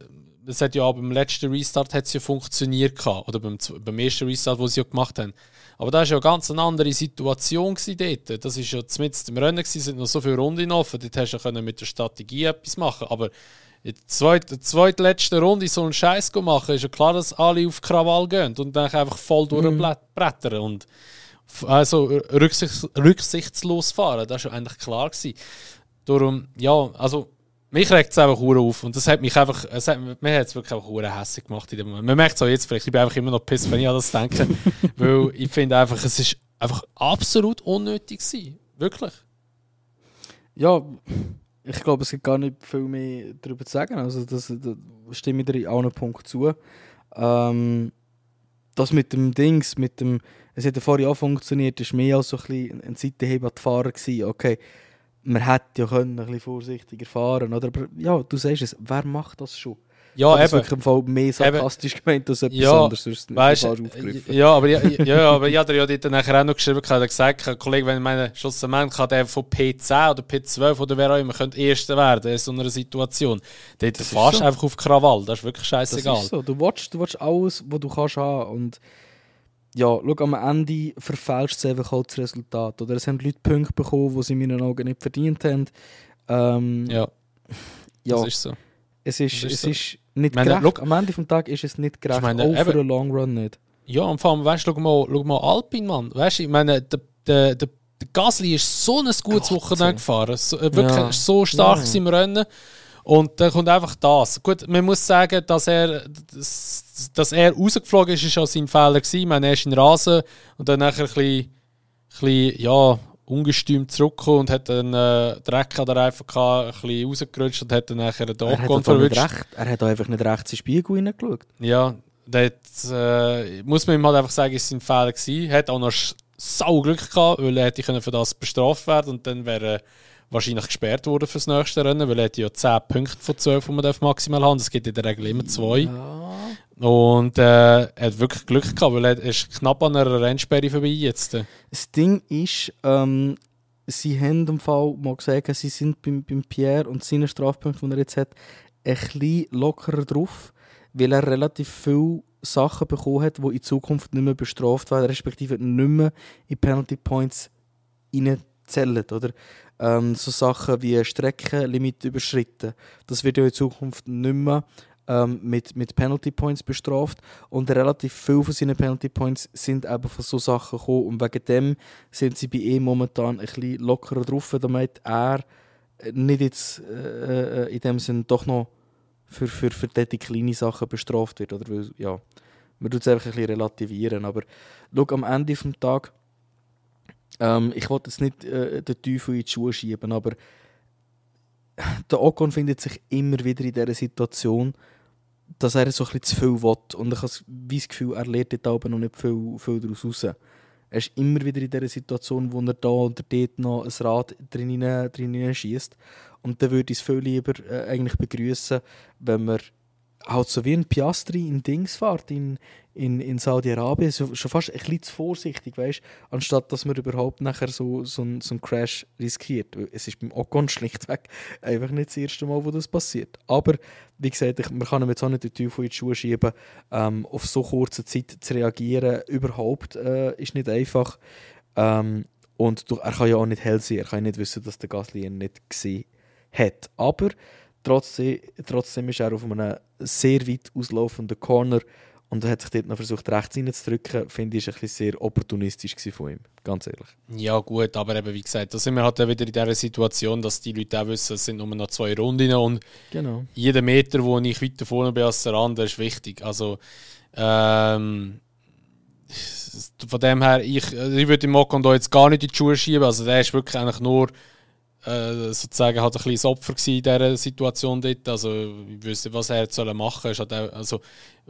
das hat ja beim letzten Restart hat's ja funktioniert oder beim ersten Restart, den sie ja gemacht haben. Aber da war ja eine ganz andere Situation dort. Das war ja mitten im Rennen, es sind noch so viele Runden offen, dort hast du ja mit der Strategie etwas machen, aber in der zweitletzten Runde so einen Scheiß machen, ist ja klar, dass alle auf Krawall gehen und dann einfach voll durchbrettern und also rücksichtslos fahren. Das war ja eigentlich klar gewesen. Darum, ja, also mich regt es einfach auf und das hat mich einfach, mir hat es wirklich auch hässlich gemacht in dem Moment. Man merkt es auch jetzt vielleicht, ich bin einfach immer noch pissed, wenn ich an das denke, weil ich finde einfach, es ist einfach absolut unnötig gewesen. Wirklich. Ja, ich glaube, es gibt gar nicht viel mehr darüber zu sagen. Also das stimme ich dir in allen Punkten zu. Das mit dem Dings, es hat ja vorher auch funktioniert, ist mehr als so ein bisschen ein Seitenheber an die Fahrer gewesen. Okay, man hätte ja können ein bisschen vorsichtiger fahren, oder? Aber ja, du sagst es, wer macht das schon? Ja, das eben. wirklich im Fall mehr sarkastisch gemeint als etwas Ja, anderes. Sonst nicht weißt, falsch aufgegriffen. ja, aber ich habe ja dort nachher auch noch geschrieben, ich habe gesagt, Kollege, wenn ich meine, schlussendlich kann der von P10 oder P12 oder wer auch immer könnte Erster werden in so einer Situation. Dort fährst du einfach auf Krawall, das ist wirklich scheißegal. Das ist so. Du willst alles, was du kannst haben. Und ja, schau, am Ende verfälscht es einfach halt das Resultat. Oder es haben Leute Punkte bekommen, die sie in meinen Augen nicht verdient haben. Ja, ja, das ist so. Es ist so. Nicht meine, gerecht. look, Am Ende des Tages ist es nicht gerecht. meine, auch für den Long Run nicht. Ja, und vor allem, weißt du, schau mal Alpine, Mann. Weißt du, ich meine, der Gasly ist so ein gutes Wochenende gefahren. So, wirklich so stark im Rennen. Und dann kommt einfach das. Gut, man muss sagen, dass er rausgeflogen ist, ist auch sein Fehler gewesen. Ich meine, er ist in Rasen und dann nachher ein bisschen ja, ungestüm zurückgekommen und hat dann Dreck an der Reifen gehabt, ein bisschen rausgerutscht und hat dann nachher den Ocon verwünscht. Er hat einfach nicht rechts in den Spiegel hineingeschaut. Ja, das muss man ihm halt einfach sagen, ist sein Fehler gewesen. Er hat auch noch sau Glück gehabt, weil er hätte für das bestraft werden und dann wäre er wahrscheinlich gesperrt worden für das nächste Rennen, weil er hat ja 10 Punkte von 12, die man maximal haben. Es gibt in der Regel immer 2. Ja. Und er hat wirklich Glück gehabt, weil er ist knapp an einer Rennsperre vorbei jetzt. Das Ding ist, sie haben im Fall mal gesagt, sie sind beim Pierre und seinen Strafpunkten, die er jetzt hat, ein bisschen lockerer drauf, weil er relativ viele Sachen bekommen hat, die in Zukunft nicht mehr bestraft werden, respektive nicht mehr in Penalty Points reinzählen, oder? So Sachen wie Streckenlimit überschritten, das wird ja in Zukunft nicht mehr mit Penalty Points bestraft und relativ viele von seinen Penalty Points sind eben von so Sachen gekommen und wegen dem sind sie bei ihm momentan ein bisschen lockerer drauf, damit er nicht jetzt in dem Sinn doch noch für diese kleine Sachen bestraft wird, oder? Weil, ja, man tut es einfach ein bisschen relativieren, aber schau, am Ende des Tages ich wollte jetzt nicht den Teufel in die Schuhe schieben, aber der Ocon findet sich immer wieder in dieser Situation, dass er so ein bisschen zu viel will. Und ich habe das Gefühl, er lernt dort aber noch nicht viel daraus raus. Er ist immer wieder in dieser Situation, wo er da oder dort noch ein Rad drin schießt. Und dann würde ich es viel lieber eigentlich begrüßen, wenn man halt so wie ein Piastri in Dings fährt, in Saudi-Arabien, schon fast ein bisschen zu vorsichtig, weißt? Anstatt dass man überhaupt nachher so einen Crash riskiert. Es ist beim Ocon schlichtweg einfach nicht das erste Mal, wo das passiert. Aber, wie gesagt, man kann ihm jetzt auch nicht den Teufel in die Schuhe schieben. Auf so kurze Zeit zu reagieren, überhaupt, ist nicht einfach. Und er kann ja auch nicht hell sein, er kann nicht wissen, dass der Gasly ihn nicht gesehen hat. Aber trotzdem ist er auf einem sehr weit auslaufenden Corner und er hat sich dort noch versucht, rechts reinzudrücken. Finde ich, war ein bisschen sehr opportunistisch von ihm, ganz ehrlich. Ja gut, aber eben, wie gesagt, da sind wir halt wieder in dieser Situation, dass die Leute auch wissen, es sind nur noch 2 Runden und genau. Jeder Meter, wo ich weiter vorne bin als der andere, ist wichtig. Also von dem her, ich würde dem Ocon da jetzt gar nicht in die Schuhe schieben. Also der ist wirklich eigentlich nur sozusagen halt ein kleines Opfer in dieser Situation dort. Also ich wüsste, was er jetzt machen soll. Halt also,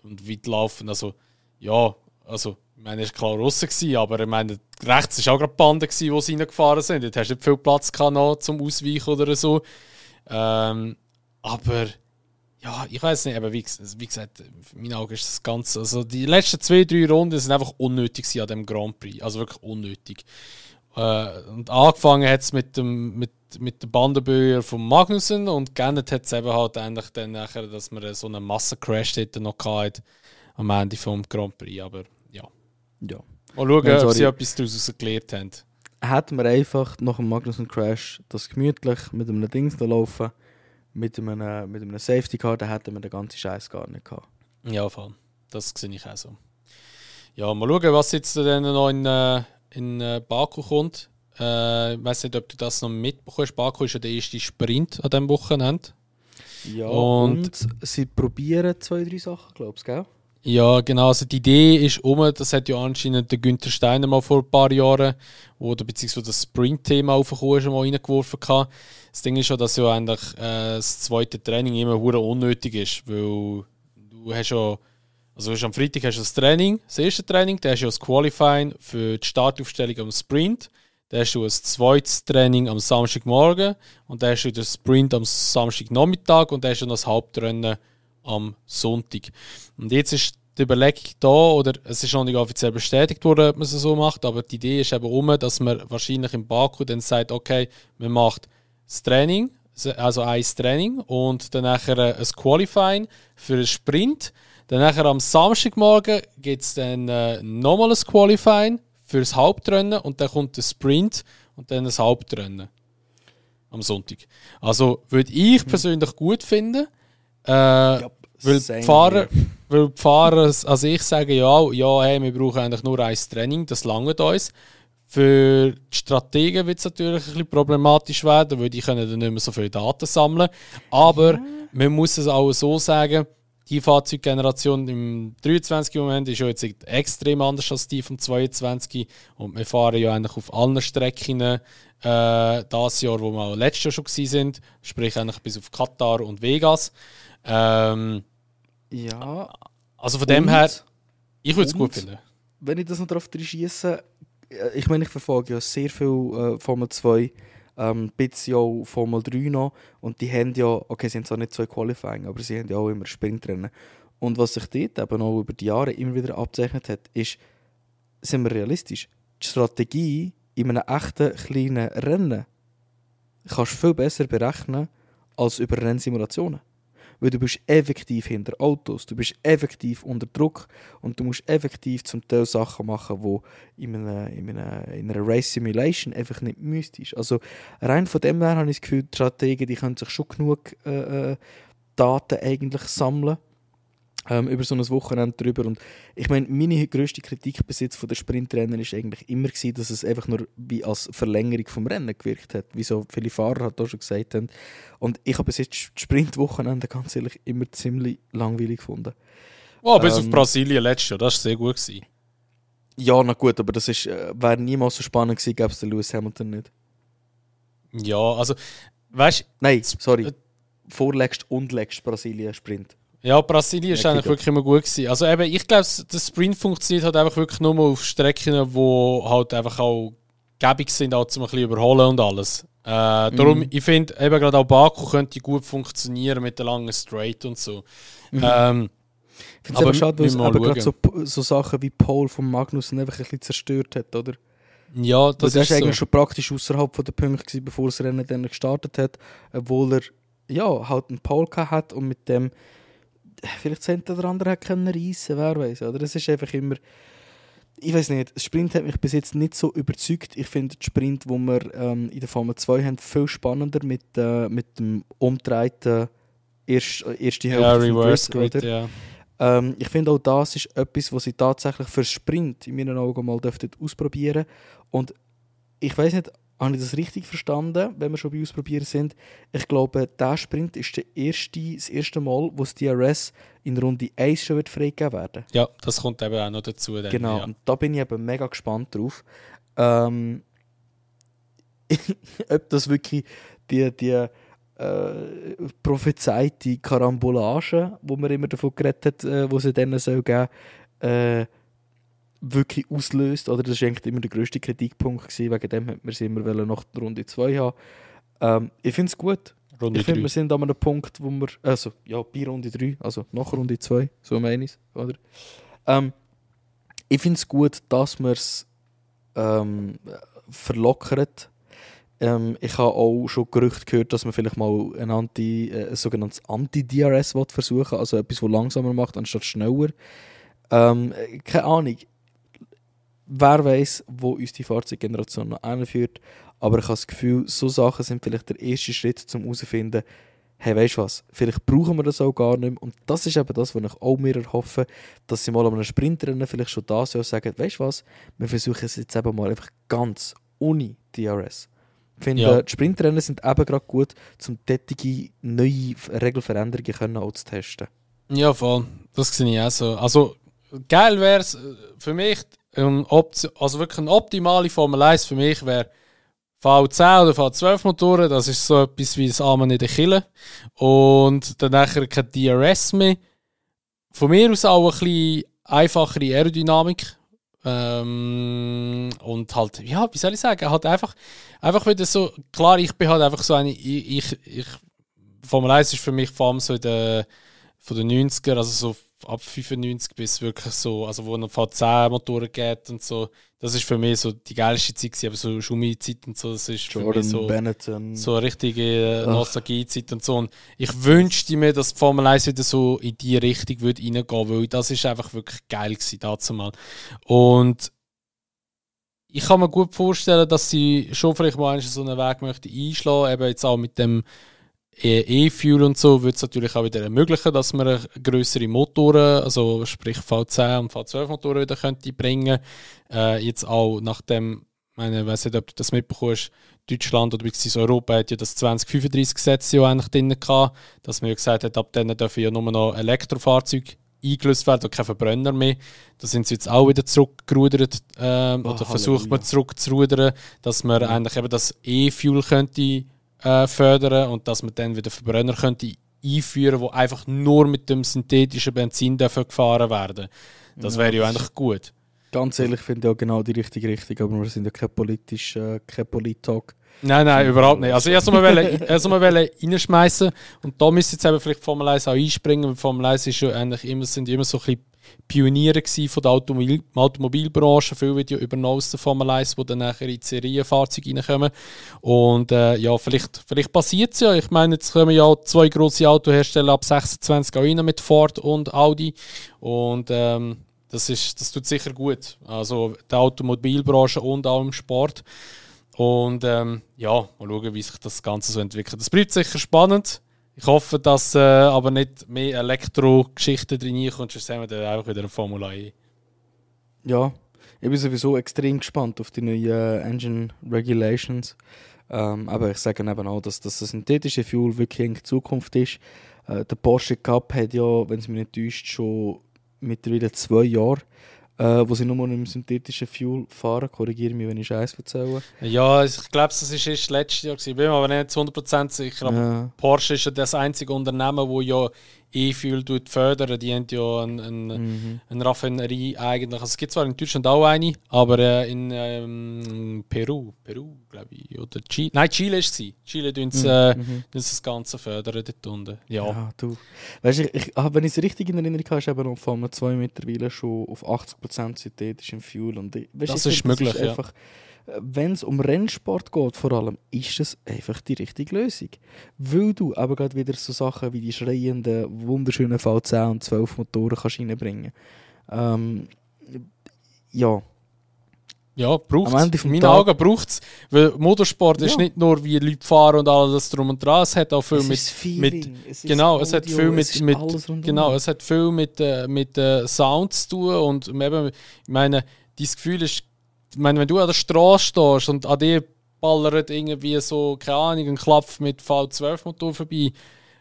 und weit laufen. Also ja, also ich meine, er war klar Russen gewesen, aber ich meine, rechts war auch gerade die Bande, wo sie reingefahren sind. Dort hast du nicht viel Platz gehabt noch zum Ausweichen oder so. Aber ja, ich weiß nicht, aber wie gesagt, in meinen Augen ist das Ganze. Also die letzten 2-3 Runden sind einfach unnötig an diesem Grand Prix. Also wirklich unnötig. Und angefangen hat es mit der Bandenböe von Magnussen und geendet hat es eben halt eigentlich dann nachher, dass man so einen Massencrash dort noch hatte am Ende vom Grand Prix. Aber ja. Mal schauen, ob sie etwas daraus gelernt haben. Hätten wir einfach nach dem Magnussen-Crash das gemütlich mit einem Dings da laufen, mit einem Safety Car, dann hätten wir den ganzen Scheiß gar nicht gehabt. Ja, voll. Das sehe ich auch so. Ja, mal schauen, was jetzt dann noch in Baku kommt. Ich weiß nicht, ob du das noch mitbekommst. Baku ist ja der erste Sprint an diesem Wochenende. Ja, und sie probieren 2-3 Sachen, glaubst du, gell? Ja, genau. Also die Idee ist das hat ja anscheinend der Günther Steiner mal vor ein paar Jahren, beziehungsweise das Sprint-Thema aufgekommen ist, mal reingeworfen hat. Das Ding ist ja, dass ja eigentlich das zweite Training immer hure unnötig ist, weil du hast ja, also am Freitag hast du das Training, das erste Training, dann hast du das Qualifying für die Startaufstellung am Sprint, dann hast du ein zweites Training am Samstagmorgen und dann hast du den Sprint am Samstagnachmittag und dann hast du noch das Hauptrennen am Sonntag. Und jetzt ist die Überlegung da, oder es ist noch nicht offiziell bestätigt worden, ob man es so macht, aber die Idee ist eben dass man wahrscheinlich im Baku dann sagt, okay, man macht das Training, also ein Training und dann nachher ein Qualifying für einen Sprint. Dann nachher am Samstagmorgen gibt es dann nochmal ein Qualifying für das Hauptrennen und dann kommt der Sprint und dann das Hauptrennen am Sonntag. Also würde ich persönlich gut finden, weil die Fahrer, also ich sage ja, hey, wir brauchen eigentlich nur ein Training, das langt uns. Für die Strategen wird es natürlich ein bisschen problematisch werden, weil die können dann nicht mehr so viele Daten sammeln. Aber man muss es auch so sagen, die Fahrzeuggeneration im 23 Moment ist ja jetzt extrem anders als die vom 22 und wir fahren ja eigentlich auf allen Strecken das Jahr, wo wir auch letztes Jahr schon sind, sprich eigentlich bis auf Katar und Vegas. Ja. Also von dem her, ich würde es gut finden. Wenn ich das noch drauf schiesse, ich meine, ich verfolge ja sehr viel Formel 2, ein bisschen auch Formel 3 noch. Und die haben ja, okay, sie haben zwar nicht 2 Qualifying, aber sie haben ja auch immer Sprintrennen. Und was sich dort eben auch über die Jahre immer wieder abzeichnet hat, ist, sind wir realistisch, die Strategie in einem echten kleinen Rennen kannst du viel besser berechnen als über Rennsimulationen. Weil du bist effektiv hinter Autos, du bist effektiv unter Druck und du musst effektiv zum Teil Sachen machen, die in einer Race Simulation einfach nicht müsstest. Also rein von dem her habe ich das Gefühl, die Strategen, die können sich schon genug Daten eigentlich sammeln über so ein Wochenende drüber. Und ich meine, meine grösste Kritik bis jetzt von den Sprintrennen war eigentlich immer gewesen, dass es einfach nur wie als Verlängerung vom Rennen gewirkt hat, wie so viele Fahrer halt auch schon gesagt haben. Und ich habe bis jetzt das Sprintwochenende ganz ehrlich immer ziemlich langweilig gefunden. Oh, bis auf Brasilien letztes Jahr, das war sehr gut gewesen. Ja, na gut, aber das wäre niemals so spannend gewesen, gäbe es den Lewis Hamilton nicht. Ja, also, weißt du... Nein, sorry. Vorlegst und legst Brasilien-Sprint. Ja, Brasilien war eigentlich wirklich immer gut gewesen. Also eben, ich glaube, der Sprint funktioniert halt einfach wirklich nur auf Strecken, die halt einfach auch gäbig sind, auch zum ein bisschen überholen und alles. Darum, ich finde, eben gerade auch Baku könnte gut funktionieren mit der langen Straight und so. Ich finde es aber schade, weil es gerade so Sachen wie Pole von Magnussen einfach ein bisschen zerstört hat, oder? Ja, das ist so. Eigentlich schon praktisch außerhalb der Punkte gewesen, bevor das Rennen dann gestartet hat, obwohl er ja, halt einen Pole hat und mit dem vielleicht das eine oder andere hat können reissen, wer weiß. Oder es ist einfach immer, ich weiß nicht, das Sprint hat mich bis jetzt nicht so überzeugt. Ich finde den Sprint, den wir in der Formel 2 haben, viel spannender mit dem umgedrehten erste Hälfte Reverse Grid, ja. Ich finde auch das ist etwas, was sie tatsächlich für Sprint in meinen Augen mal ausprobieren dürften. Und ich weiß nicht, habe ich das richtig verstanden, wenn wir schon bei Ausprobieren sind? Ich glaube, dieser Sprint ist das erste Mal, wo das DRS in Runde 1 schon freigegeben werden. Ja, das kommt eben auch noch dazu. Dann, genau, ja. Und da bin ich eben mega gespannt drauf. Ob das wirklich die prophezeite Karambolage, wo man immer davon geredet hat, wo sie denen soll geben, wirklich auslöst. Oder das war eigentlich immer der grösste Kritikpunkt gewesen. Wegen dem wollten wir sie immer nach der Runde 2 haben. Ich finde es gut. Runde ich finde, 3. wir sind an einem Punkt, wo wir... Also, ja, bei Runde 3, also nach Runde 2, so meine ich es, oder? Ich finde es gut, dass wir es verlockert. Ich habe auch schon Gerüchte gehört, dass man vielleicht mal ein sogenanntes Anti-DRS versuchen will, also etwas, das langsamer macht, anstatt schneller. Keine Ahnung. Wer weiß, wo uns die Fahrzeuggeneration noch hinführt. Aber ich habe das Gefühl, so Sachen sind vielleicht der erste Schritt, um herauszufinden, hey, weißt du was, vielleicht brauchen wir das auch gar nicht mehr. Und das ist eben das, was ich auch mir erhoffe, dass sie mal an einem Sprintrennen vielleicht schon das Jahr sagen, weißt du was, wir versuchen es jetzt eben mal einfach ganz ohne DRS. Ich finde, die Sprintrennen sind eben gerade gut, um solche neue Regelveränderungen auch zu testen. Ja, voll. Das sehe ich auch so. Also, geil wäre es für mich, also wirklich eine optimale Formel 1 für mich wäre V10 oder V12 Motoren, das ist so etwas wie das Amen in der Kille. Und dann nachher kein DRS mehr. Von mir aus auch ein bisschen einfachere Aerodynamik. Und halt, ja, wie soll ich sagen, halt einfach wieder so, klar, ich bin halt einfach so eine, Formel 1 ist für mich vor allem so in der von den 90er, also so ab 95 bis wirklich so, also wo es V10-Motoren geht und so, das ist für mich so die geilste Zeit gewesen, aber so Schumi-Zeit und so, das ist für mich so, so eine richtige Nostalgie-Zeit und so. Und ich wünschte mir, dass die Formel 1 wieder so in die Richtung würde reingehen, weil das ist einfach wirklich geil gewesen, dazu mal. Und ich kann mir gut vorstellen, dass sie schon vielleicht mal so einen Weg möchte einschlagen, eben jetzt auch mit dem E-Fuel und so, würde es natürlich auch wieder ermöglichen, dass man grössere Motoren, also sprich V10 und V12 Motoren wieder könnte bringen. Jetzt auch nach dem, ich weiß nicht, ob du das mitbekommst, Deutschland oder beziehungsweise Europa hat ja das 2035 Gesetz ja eigentlich drin gehabt, dass man ja gesagt hat, ab dann dürfen ja nur noch Elektrofahrzeuge eingelöst werden und kein Verbrenner mehr. Da sind sie jetzt auch wieder zurückgerudert oder versucht man zurückzurudern, dass man eigentlich eben das E-Fuel könnte fördern und dass man dann wieder Verbrenner könnte einführen, die einfach nur mit dem synthetischen Benzin gefahren werden. Das wäre ja eigentlich gut. Ganz ehrlich, finde ich auch genau die richtige Richtung, aber wir sind ja kein Polit-Talk. Nein, überhaupt nicht. Also erst mal reinschmeißen und da müsste jetzt eben vielleicht Formel 1 auch einspringen, weil Formel 1 ist ja eigentlich sind immer so ein bisschen Pioniere von der Automobilbranche, viel Video übernommen aus der Formel 1, die dann nachher in die Serienfahrzeuge reinkommen. Und vielleicht passiert es ja. Ich meine, jetzt kommen ja 2 grosse Autohersteller ab 26 auch rein mit Ford und Audi. Und das tut sicher gut. Also der Automobilbranche und auch im Sport. Und mal schauen, wie sich das Ganze so entwickelt. Das bleibt sicher spannend. Ich hoffe, dass aber nicht mehr Elektro-Geschichten drin kommt, sonst sehen wir dann einfach wieder eine Formula E. Ja, ich bin sowieso extrem gespannt auf die neuen Engine Regulations. Aber ich sage eben auch, dass das synthetische Fuel wirklich in der Zukunft ist. Der Porsche Cup hat ja, wenn es mich nicht täuscht, schon mittlerweile 2 Jahre, wo sie nur mit dem synthetischen Fuel fahren. Korrigiere mich, wenn ich Scheiß erzähle. Ja, ich glaube, das war erst letztes Jahr. Ich bin mir aber nicht zu 100% sicher. Aber Porsche ist ja das einzige Unternehmen, das ja E-Fuel fördern. Die haben ja eine Raffinerie eigentlich. Also es gibt zwar in Deutschland auch eine, aber in Peru, glaube ich. Oder Chile. Nein, Chile ist es. Chile tun das Ganze fördern dort unten. Ja du. Weißt du, wenn ich es richtig in Erinnerung habe, ist eben noch Formel 2 mittlerweile schon auf 80% synthetischem Fuel. Und das ist möglich, ja. Einfach, wenn es um Rennsport geht, vor allem, ist es einfach die richtige Lösung. Weil du aber gerade wieder so Sachen wie die schreienden, wunderschönen V10 und 12 Motoren kannst reinbringen. Ja, braucht es. In meinen Augen braucht es. Weil Motorsport ist nicht nur, wie Leute fahren und alles drum und dran. Es hat auch viel mit Sound zu tun. Und eben, ich meine, dein Gefühl ist, wenn du an der Straße stehst und an dir ballert irgendwie so, keine Ahnung, ein Klapf mit V12-Motor vorbei,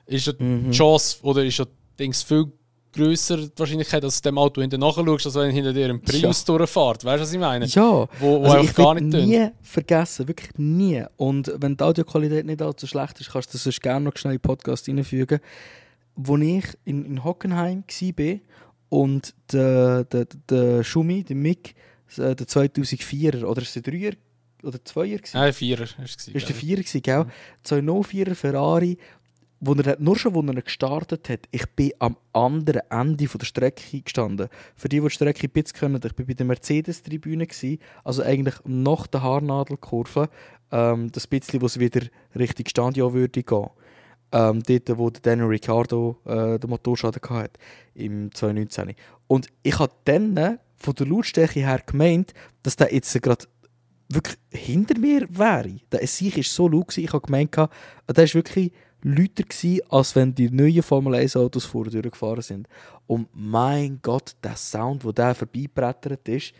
ist ja die Chance oder ist ja viel grösser die Wahrscheinlichkeit, dass du dem Auto hinten nachschaust, als wenn hinter dir ein Prius durchfährt. Weißt du, was ich meine? Ja, wo also ich gar nicht nie vergessen, wirklich nie. Und wenn die Audioqualität nicht allzu schlecht ist, kannst du das sonst gerne noch schnell in den Podcast reinfügen. Als ich in Hockenheim war und der Schumi, der Mick, der 2004er, oder ist der 3er oder 2er? Nein, 4er. Ist der 4er, gell? 204er Ferrari, wo er gestartet hat, ich bin am anderen Ende der Strecke gestanden. Für die Strecke ein bisschen kennen, ich war bei der Mercedes-Tribüne, also eigentlich nach der Haarnadelkurve, das bisschen, wo es wieder Richtung Stadion würde gehen. Dort, wo der Daniel Ricciardo den Motorschaden hatte, im 2019. Und ich habe dann von der Lautstärke her gemeint, dass der jetzt gerade wirklich hinter mir wäre. Der Sieg war so laut, ich habe gemeint, der war wirklich lauter, als wenn die neuen Formel 1 Autos vorher durchgefahren sind. Und mein Gott, der Sound, der vorbeibrettert ist,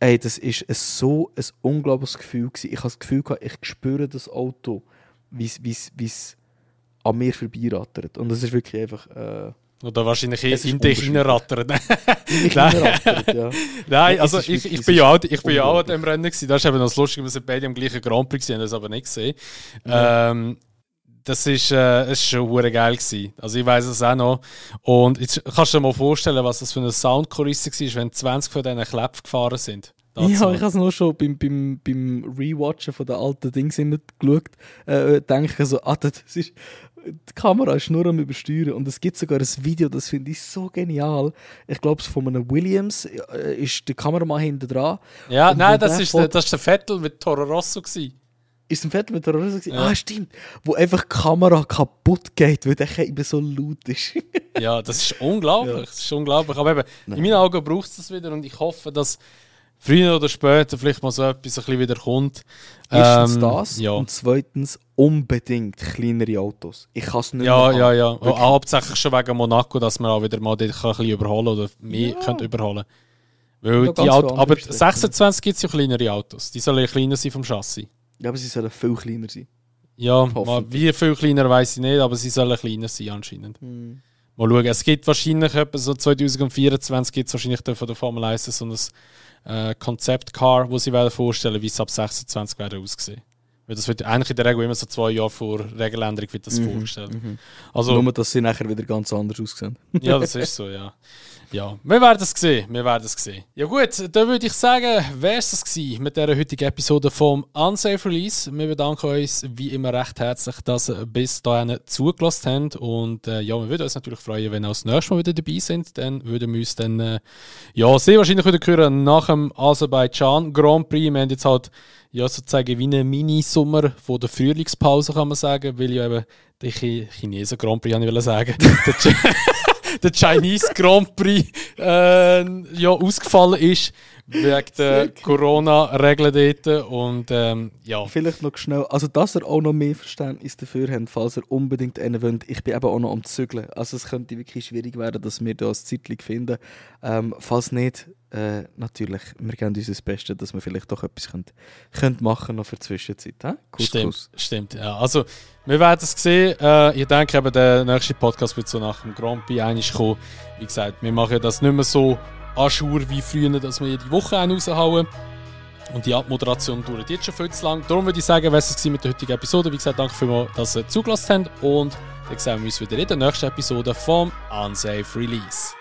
das ist so ein unglaubliches Gefühl gewesen. Ich habe das Gefühl gehabt, ich spüre das Auto, wie es an mir vorbeirattert. Und das ist wirklich einfach... Oder wahrscheinlich in dich hineinrattert. Ja. Nein, also ich bin ja auch an dem Rennen gewesen. Das ist eben das Lustige, wir beide am gleichen Grand Prix waren, das aber nicht gesehen. Das ist schon hure geil gewesen. Also ich weiss es auch noch. Und jetzt kannst du dir mal vorstellen, was das für eine Soundkulisse war, wenn 20 von diesen Kläpfen gefahren sind. Ja, ich habe es nur schon beim Rewatchen von den alten Dingen immer geschaut. Denke ich so, das ist die Kamera ist nur am Übersteuern und es gibt sogar ein Video, das finde ich so genial. Ich glaube, von einem Williams ist der Kameramann hinten dran. Ja, nein, das ist der Vettel mit Toro Rosso gewesen. Ist ein Vettel mit Toro Rosso gewesen? Ja. Ah, stimmt. Wo einfach die Kamera kaputt geht, weil der eben so laut ist. Ja, das ist unglaublich. Ja. Das ist unglaublich. Aber eben, in meinen Augen braucht es das wieder und ich hoffe, dass früher oder später vielleicht mal so etwas ein bisschen wieder kommt. Erstens das und zweitens unbedingt kleinere Autos. Ich kann es nicht mehr haben. Ja. Hauptsächlich schon wegen Monaco, dass man auch wieder mal ein bisschen überholen oder mehr überholen. Weil die aber 26 gibt es ja kleinere Autos. Die sollen ja kleiner sein vom Chassis. Ja, aber sie sollen viel kleiner sein. Ja, wie viel kleiner weiß ich nicht, aber sie sollen kleiner sein anscheinend. Mal schauen. Es gibt wahrscheinlich etwa so 2024 gibt es wahrscheinlich von der Formel 1 so ein Concept-Car, das sie vorstellen, wie es ab 26 werden aussehen. Weil das wird eigentlich in der Regel immer so 2 Jahre vor Regeländerung wird das vorgestellt. Also, nur, dass sie nachher wieder ganz anders aussehen. Ja, das ist so, ja. Ja, wir werden es sehen. Ja gut, dann würde ich sagen, wäre es das gewesen mit dieser heutigen Episode vom Unsafe Release. Wir bedanken uns wie immer recht herzlich, dass ihr bis dahin zugelassen habt. Und ja, wir würden uns natürlich freuen, wenn ihr auch das nächste Mal wieder dabei sind. Dann würden wir uns dann sehr wahrscheinlich wieder hören nach dem Aserbaidschan Grand Prix. Wir haben jetzt halt sozusagen wie einen Mini-Sommer von der Frühlingspause, kann man sagen, weil ja eben der Chinesen Grand Prix, habe ich sagen. Der Chinese Grand Prix ausgefallen ist wegen der Corona-Regeln dort. Und vielleicht noch schnell, also dass ihr auch noch mehr Verständnis dafür habt, falls ihr unbedingt einen wollt. Ich bin eben auch noch am Zügeln. Also es könnte wirklich schwierig werden, dass wir da ein Zeitchen finden. Falls nicht, natürlich, wir geben uns das Beste, dass wir vielleicht doch etwas könnt machen noch für die Zwischenzeit. Stimmt, ja. Also, wir werden es sehen. Ich denke, eben, der nächste Podcast wird so nach dem Grand Prix eigentlich kommen. Wie gesagt, wir machen das nicht mehr so à jour wie früher, dass wir jede Woche einen raushauen. Und die Abmoderation dauert jetzt schon viel zu lang. Darum würde ich sagen, wäre es mit der heutigen Episode. Wie gesagt, danke vielmals, dass ihr zugelassen habt. Und dann sehen wir uns wieder in der nächsten Episode vom Unsafe Release.